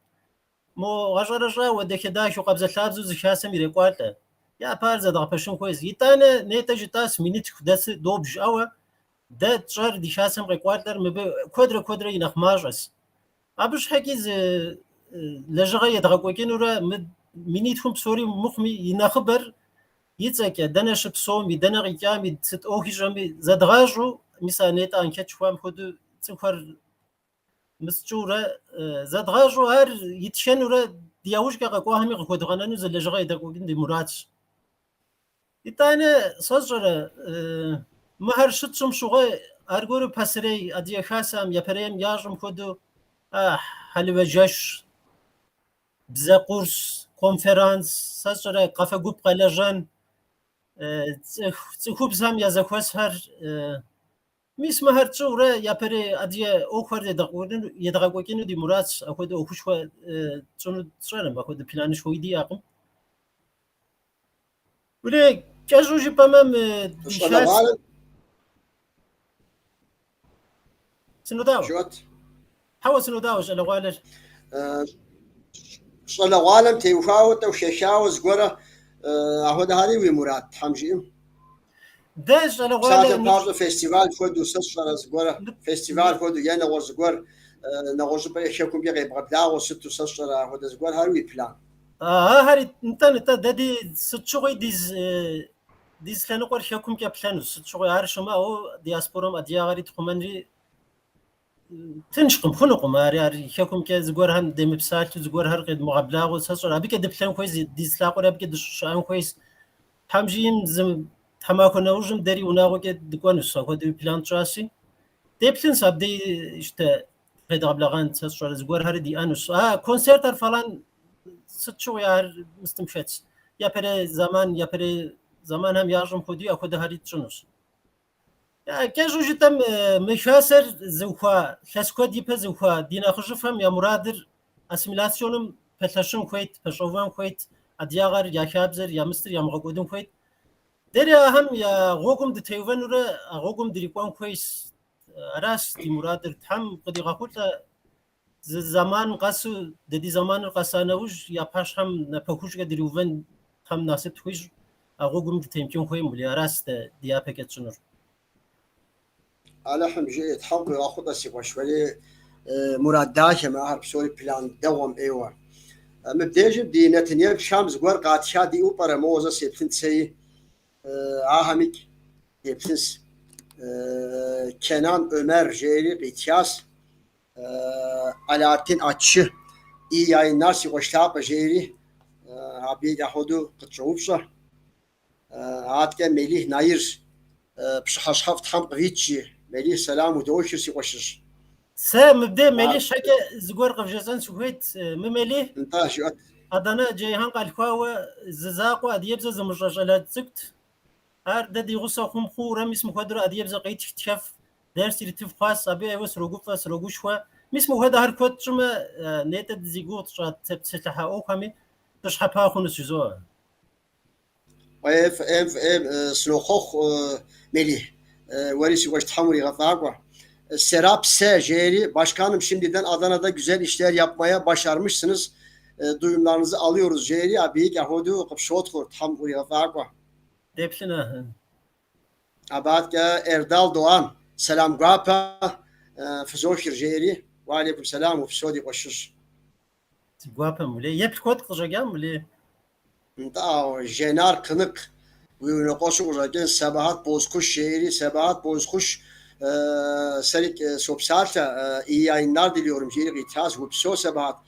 Мо гъэщӏэрэщӏауэ, дахэ-дахэу, къабзэлъабзэу зы хасэм ирекӏуалӏэ. Япэ ар зэдгъэпэщын хуейщ. Итӏанэ нетӏэ жытӏащ, минитху дэсу добж, ауэ дэ тщӏэр ди хасэм къекӏуалӏэр мыбы куэдрэ-куэдрэ и нэхъ мащӏэщ. Абы щхьэкӏи зы лэжьыгъэ едгъэкӏуэкӏынурэ мы минитхум псори мыхъуми и нэхъыбэр и цӏэкӏэ, дэнэ щыпсэуми, дэнэ къикӏами, сыт ӏуэху ищӏэми зэдгъащӏэу, мис а нетӏэ анкет жыхуаӏэм хуэдэу цӏыхухэр Мыстщӏыурэ зэдгъащӏэу ар итшэнурэ ди яужькӏэ къэкӏуахэми къыхуэдгъэнэну зы лэжьыгъэ едгъэкӏуэкӏын ди мурадщ. Итӏанэ, сэ сщӏэрэ, мыхэр щытщӏым щыгъуэ аргуэру пасэрей адыгэ хасэм япэрейм ящӏым хуэдэу хьэлывэ жэщ, бзэ курс, конференц, сэ сщӏэрэ, къафэ гуп къэлэжьэн, цӏыхубзхэм я зэхуэсхэр Мис мыхэр тщӏыурэ япэрей адыгэ ӏуэхухэр едгъэкӏуэкӏыну ди мурадщ, апхуэдэ ӏуэхушхуэ тщӏыну тщӏэркъым, апхуэдэ планышхуэи диӏэкъым. Уэлей, кӏэщӏу жыпӏэмэ, мы ди хас... Щӏалэгъуалэм Сынодауэ. Жыӏэт. Хьэуэ, сынодауэ, щӏалэгъуалэр. Щӏалэгъуалэм теухуауэ тӏэкӏу хэхауэ зыгуэрэ ахуэдэхэри уи мурад, Тхьэм жиӏэм? Дэ щӏалэгъуалэ Псалъэм папщӏэ фестиваль хуэдэу, сэ сщӏэрэ зыгуэрэ, фестиваль хуэдэу е нэгъуэщӏ зыгуэр, нэгъуэщӏыпӏэ хэкумкӏэ къебгъэблагъэу сыту сэ сщӏэрэ ахуэдэ зыгуэрхэри уи план? Ахэри, нтӏэ, нтӏэ, дэ ди сыт щыгъуи ди ди зы лъэныкъуэр хэкумкӏэ плъэнущ, сыт щыгъуи ар щымыӏэу диаспорэм адыгагъэри тхъумэнри Тыншкъым, хъунукъым ари, ар хэкумкӏэ зыгуэрхэм демыпсалъэу, зыгуэрхэр къедмыгъэблагъэу, сэ сщӏэрэ, абыкӏэ дыплъэн хуейщ, ди зы лъакъуэри абыкӏэ дыщыӏэн хуейщ. Тхьэм жиӏэм зы тхьэмахуэ нэужьым дэри унагъуэкӏэ дыкӏуэнущ, апхуэдэуи план тщӏащи. Деплъынщ абдей щтэ къедгъэблэгъэн, сэ сщӏэрэ, зыгуэрхэри диӏэнущ. А концертхэр фэлан сыт щыгъуи ар мыстым хэтщ. Япэрей зэман, япэрей зэманхэм ящӏым хуэдэуи апхуэдэхэри тщӏынущ. Кӏэщӏу жытӏэм, мы хасэр зыухуа, илъэс куэд ипэ зыухуа ди нэхъыжьыфӏхэм я мурадыр ассимиляционым пэлъэщын хуейт, пэщӏэувэн хуейт, адыгагъэр, я хабзэр, я мыстыр ямыгъэкӏуэдын хуейт. Дэри ахэм я гъуэгум дытеувэнурэ а гъуэгум дрикӏуэн хуейщ. Аращ ди мурадыр. Тхьэм къыдигъэхъулӏэ. Зы зэман къэсу, дэ ди зэманыр къэса нэужь, я пащхьэм напэхужькӏэ дриувэн Тхьэм насып тхуищӏ, а гъуэгум дытемыкӏын хуейм, Мулей, аращ дэ ди япэкӏэ тщӏынур. Алыхьым жиӏэ, Тхьэм къуигъэхъулӏэ, си къуэш, уэри мурад дахэм, ахэр псори план дэгъуэм ӏейуэ. Мыбдежым ди нэтын еплъхэм зыгуэр къатха диӏэу пӏэрэ, моуэ зэ сеплъынт сэи, ахэмикӏ деплъынс. Кенан Өмэр жери къитхащ. Алааттин Атчы iyi yayınlar си къуэш лъапӏэ жери, абыикӏ апхуэдэу къытщӏоупщӏэ. Аткӏэ Мелих Наир пщыхьэщхьэфӏ Тхьэм къывит жи. Мелих сэлам удохыр си къуэшыжь. Сэ мыбдей Мелих щхьэкӏэ зыгуэр къывжесӏэн сыхуейт. Мы Мелих Нтӏэ, жыӏэт. Адана Джейхан къалъхуауэ зы закъуэ адыгэбзэ зымыщӏэ щӏалэ цӏыкӏут. Ар дэ ди гъусэ хъум хъуурэ мис мыхуэдэурэ адыгэбзэ къитх тхэф дерс иритыф хъуащ. Абы ӏейуэ срогуфӏэ, срогушхуэ. Мис мыхуэдэхэр куэд тщӏымэ, нетӏэ зи гугъу тщӏа тепсэлъыхьа ӏуэхухэми дыщхьэпа хъунущ жызоӏэ. Уей, фӏы ӏейм, фӏы ӏейм, сынохъуэхъу, Мелих. Уэри си къуэш Тхьэм уригъэфӏакӏуэ. Serap S. Жери, Başkanım şimdiden Adana'da güzel işler yapmaya başarmışsınız. Duyumlarınızı alıyoruz жери, абыикӏ апхуэдэу къыпщотхъур, Тхьэм уригъэфӏакӏуэ. Деплъын ахэр. Абы аткӏэ Эрдал Доан, сэлам гуапэ фызохыр жери, уалейкум сэлам, упсэу ди къуэшыжь. Си гуапэ, Мулей. Еплъ куэд къыщӏэкӏам, Мулей. Нтӏэ, ауэ Женар Кынык уи унэкъуэщу къыщӏэкӏын Сэбахьэт Бозкуш жери, Сэбахьэт Бозкуш сэрикӏ сопсалъэ, iyi yayınlar diliyorum жери къитхащ, упсэу Сэбахьэт,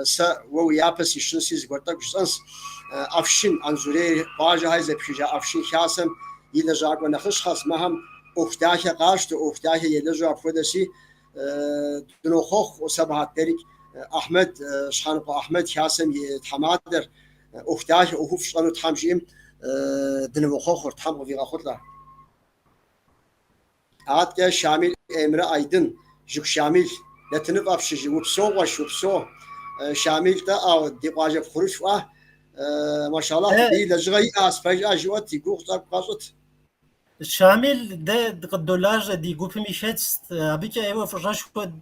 сэ уэ уи япэ сищынси зыгуэр тӏэкӏу жысӏэнс. Афшын, Анзорей къуажэхэр зэпхыжа Афшын хасэм и лэжьакӏуэ нэхъыщхьэс, мыхэм ӏуэху дахэ къащтэ, ӏуэху дахэ елэжьу апхуэдэси, Дынохъуэхъу Сэбахьэт дэрикӏ Ахьмэд, Щхьэныкъуэ Ахьмэд хасэм и тхьэмадэр, ӏуэху дахэ, ӏуэхуфӏ фщӏэну Тхьэм жиӏэм дынывохъуэхъур, Тхьэм къывигъэхъулӏэ. Аткӏэ Шамил Эмрэ Айдын, Жыку Шамил, нэтыныфӏ апщий жи, упсэу къуэш, упсэу. Шамил тӏэ, ау, ди къуажэ пхъурылъхуӏэ, машаллахь, абы лэжьыгъэ иӏэщ, пэжӏа жыӏуэт, и гугъу тӏэкӏу къэщӏыт. Шамил дэ дыкъыддолажьэ, ди гупым и хэтщ. Абыкӏэ ӏейуэ фӏыщӏэшхуэ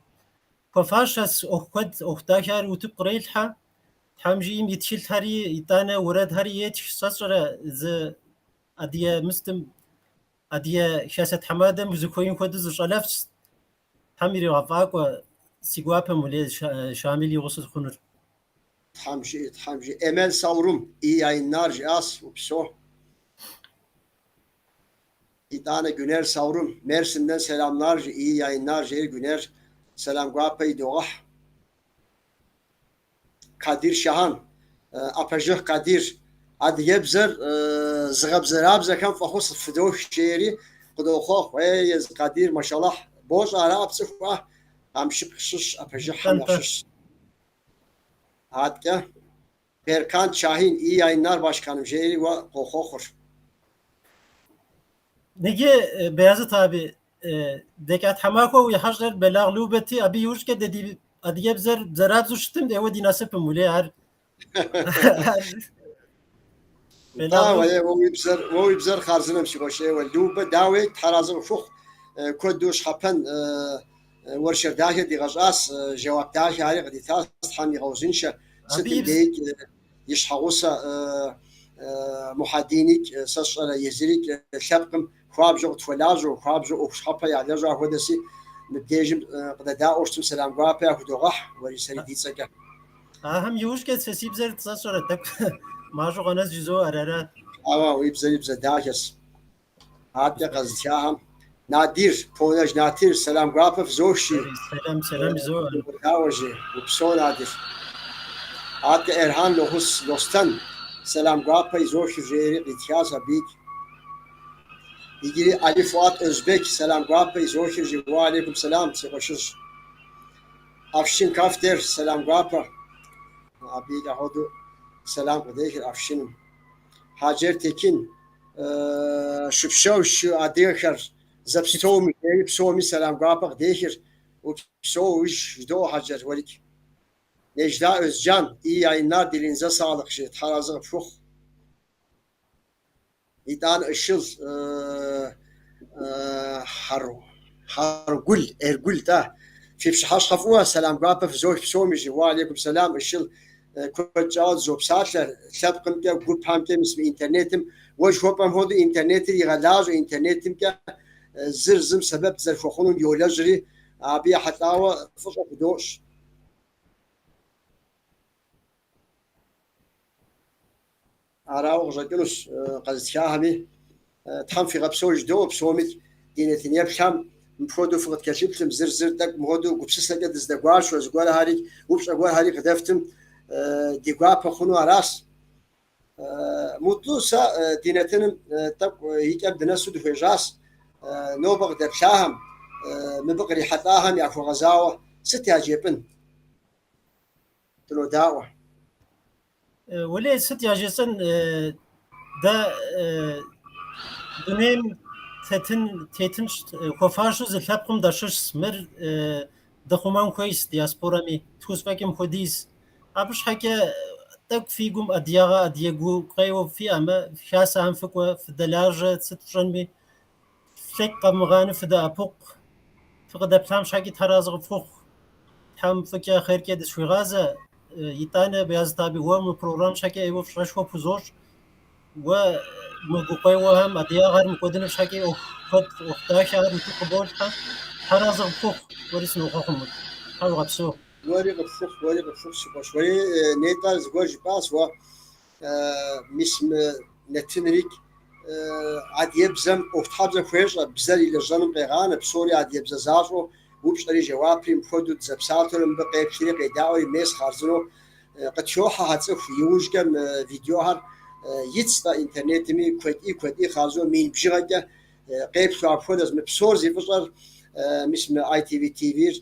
хуэфащэщ, ӏуэху куэд, ӏуэху дахэхэр утыку кърелъхьэ. Тхьэм жиӏэм и тхылъхэри, итӏанэ уэрэдхэри етх. Сэ сщӏэрэ зы адыгэ мыстым, адыгэ хасэ тхьэмадэм зыхуейм хуэдэу зы щӏалэфӏщ. Тхьэм иригъэфӏакӏуэ, си гуапэ Мулей Шамил и гъусэ хъунур. Тхьэм жиӏэ, Тхьэм жиӏэ. Эмел Саурум, iyi yayınlar жиӏащ, упсэу. Итӏанэ Гюнер Саурум, Мерсинден selamlar жи, iyi yayınlar жери Гюнер сэлам гуапэ идогъэхь. Кадир Шахан, Ӏэпэжыхь Кадир, адыгэбзэр зыгъэбзэрабзэхэм фӏэхъус фыдох жери къыдохъуэхъу. Ей, езы Кадир, машаллахь, бощӏэ ара пцӏыхуӏэ, Къамшыкъ щыщ Ӏэпэжыхьхэм ящыщщ. Аткӏэ Беркан Шахин, iyi yayınlar başkanım жери уэ къохъуэхъур. Иджы, Бэязыт аби, дэкӏа тхьэмахуэ уи хьэщӏэр Бэлагъ Любэти, абы иужькӏэ дэ ди адыгэбзэр бзэрабзэу щытым, ӏейуэ ди насыпым, Мулей, ар. Нтӏэ, уэ уи бзэр, уэ уи бзэр хъарзынэм, си къуэш, ӏейуэ. Любэ, дауи, Тхьэразэ къыхухъу, куэду щхьэпэн уэршэр дахэ дигъэщӏащ, жэуап дахэ ари къыдитащ, Тхьэм игъэузыншэ, сытым дейкӏ и щхьэгъусэ Мухьэдиникӏ, сэ сщӏэрэ езырикӏ лъэпкъым хуабжьу къытхуэлажьэу, хуабжьу ӏуэху щхьэпэ ялэжьу ахуэдэси, мыбдежым къыдэдаӏуэу щытым сэлам гуапэ яхудогъэхь уэри сэри ди цӏэкӏэ. Ахэм иужькӏэ сэ си бзэр сэ сщӏэрэ тӏэкӏу мащӏэу къэнэс жызоӏэр ара. Ауэ уи бзэри бзэ дахэщ. Адэкӏэ къэзытхахэм Надир, Понэж Надир, сэлам гуапэ фызох жи. Сэлам, сэлам жызоӏэ. Дауэ жи, упсэу Надир. Адэкӏэ Эрхан Лохус Лостэн, сэлам гуапэ изохыр жери къитхащ абыикӏ. Иджыри Али Фуат Özbek, сэлам гуапэ изохыр жи, уа алейкум сэлам, си къуэшыжь. Афшин Кафтер, сэлам гуапэ. Абыикӏ ахуэдэу сэлам къыдехыр Афшиным. Хьэджэр Текин, Щыпсэу шы адыгэхэр зэпсэуми, жери псоми сэлам гуапэ къыдехыр, упсэу уж жыдоӏэ Хьэджэр уэрикӏ. Nejla Özcan, iyi yayınlar dilinize sağlık жи, Тхьэразэ къыпхухъу. Итӏанэ Ышыл Хьэргул, Эргул, тӏэ. Фи пщыхьэщхьэ фӏыуэ, сэлам гуапэ фызох псоми, жи. Уа алейкум сэлам, Ышыл. Куэд щӏауэ дызопсалъэ лъэпкъымкӏэ, гупхэмкӏэ, мис мы интернетым. Уэ жыхуэпӏэм хуэдэу интернетыр игъэлажьэ, интернетымкӏэ зыр зым сэбэп дызэрыхуэхъунум йолэжьри, абы ехьэлӏауэ фӏыщӏэ худощӏ. Арауэ къыщӏэкӏынущ къэзытхахэми. Тхьэм фигъэпсэу жыдоӏэ псомикӏ ди нэтын еплъхэм мыпхуэдэу фыкъыткӏэлъыплъым, зыр зыр тӏэкӏу мыхуэдэу гупсысэкӏэ дыздэгуашэу, зыгуэрхэри, упщӏэ гуэрхэри къыдэфтым ди гуапэ хъуну аращ. Мутлу, сэ ди нэтыным тӏэкӏу и кӏэм дынэсу дыхуежьащ. Нобэ къыдэплъахэм, мыбы кърихьэлӏахэм яхуэгъэзауэ сыт яжепӏын? Дынодаӏуэ. Уэлей, сыт яжесӏэн, дэ дунейм тетын, тетын хуэфащэу зы лъэпкъым дащыщщ. Мыр дыхъумэн хуейщ диаспорэми, тхузэфӏэкӏым хуэдиз. Абы щхьэкӏэ тӏэкӏу фи гум адыгагъэ, адыгэ гукъеуэ фиӏэмэ, хасэхэм фыкӏуэ, фыдэлажьэ, сыт фщӏэнми, флъэкӏ къэвмыгъанэу фыдэӏэпыкъу. Фыкъыдэплъам щхьэкӏи Тхьэразэ къыфхухъу. Тхьэм фӏыкӏэ, хъеркӏэ дысхуигъазэ. Итӏанэ, Бязыт аби, уэ мы программ щхьэкӏэ ӏейуэ фӏыщӏэшхуэ пхузощӏ. Уэ мы гукъеуэхэм адыгагъэр мыкӏуэдыным щхьэкӏи ӏуэху куэд, ӏуэху дахэхэр утыку къыболъхьэ. Тхьэразэ къыпхухъу, уэри сынохъуэхъу. Тхьэ уигъэпсэу. Уэри къыпхухъу, уэри къыпхухъу, си къуэш. Уэри нетӏэ зыгуэр жыпӏащ уэ. Мис мы нэтынрикӏ адыгэбзэм ӏуэхутхьэбзэ хуещӏэ, бзэр и лэжьэным къегъанэ, псори адыгэбзэ защӏэу, упщӏэри жэуапри мыпхуэдэу дызэпсалъэурэ мыбы къеплъри къедаӏуэри мес хъарзынэу къытхохьэхэ цӏыху. Иужькӏэ мы видеохэр итщ-тӏэ интернетми, куэдӏи куэдӏи хъарзынэу мин бжыгъэкӏэ къеплъу апхуэдэщ. Мы псор зи фӏыщӏэр мис мы ITV TV-р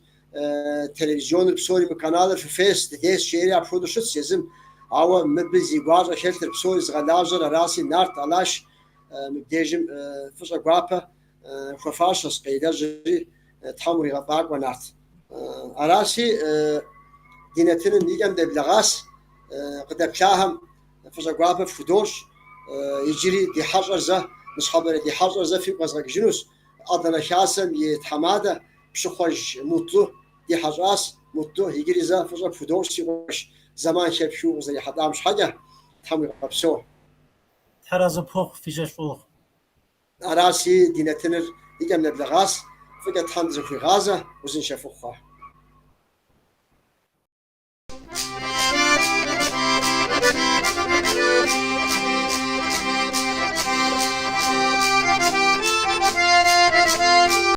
Телевизионыр псори мы каналыр фыфейщ, дыдейщ жери апхуэдэу щытщ езым. Ауэ мыбы зи гуащӏэ хэлъыр, псори зыгъэлажьэр араси, Нарт Алаш мыбдежым фӏыщӏэ гуапэ хуэфащэщ къелэжьри, Тхьэм уригъэфӏакӏуэ, Нарт. Араси, ди нэтыным и кӏэм деблэгъащ, къыдэплъахэм фӏыщӏэ гуапэ фхудощӏ. Иджыри ди хьэщӏэр зэ, ныщхьэбэрей ди хьэщӏэр зэ фигу къэзгъэкӏыжынущ. Адана Хасэм и тхьэмадэ Пщыхъуэж Мутлу ди хьэщӏащ. Мутлу, иджыри зэ фӏыщӏэ пхудощӏ, си къуэш, зэман хэпхыу укъызэрихьэлӏам щхьэкӏэ. Тхьэм уигъэпсэу. Тхьэразэ пхухъу, фи жэщ фӏы ухъу. Араси, ди нэтыныр и кӏэм нэблэгъащ. Фӏыкӏэ Тхьэм дызэхуигъазэ, узыншэ фыхъухэ.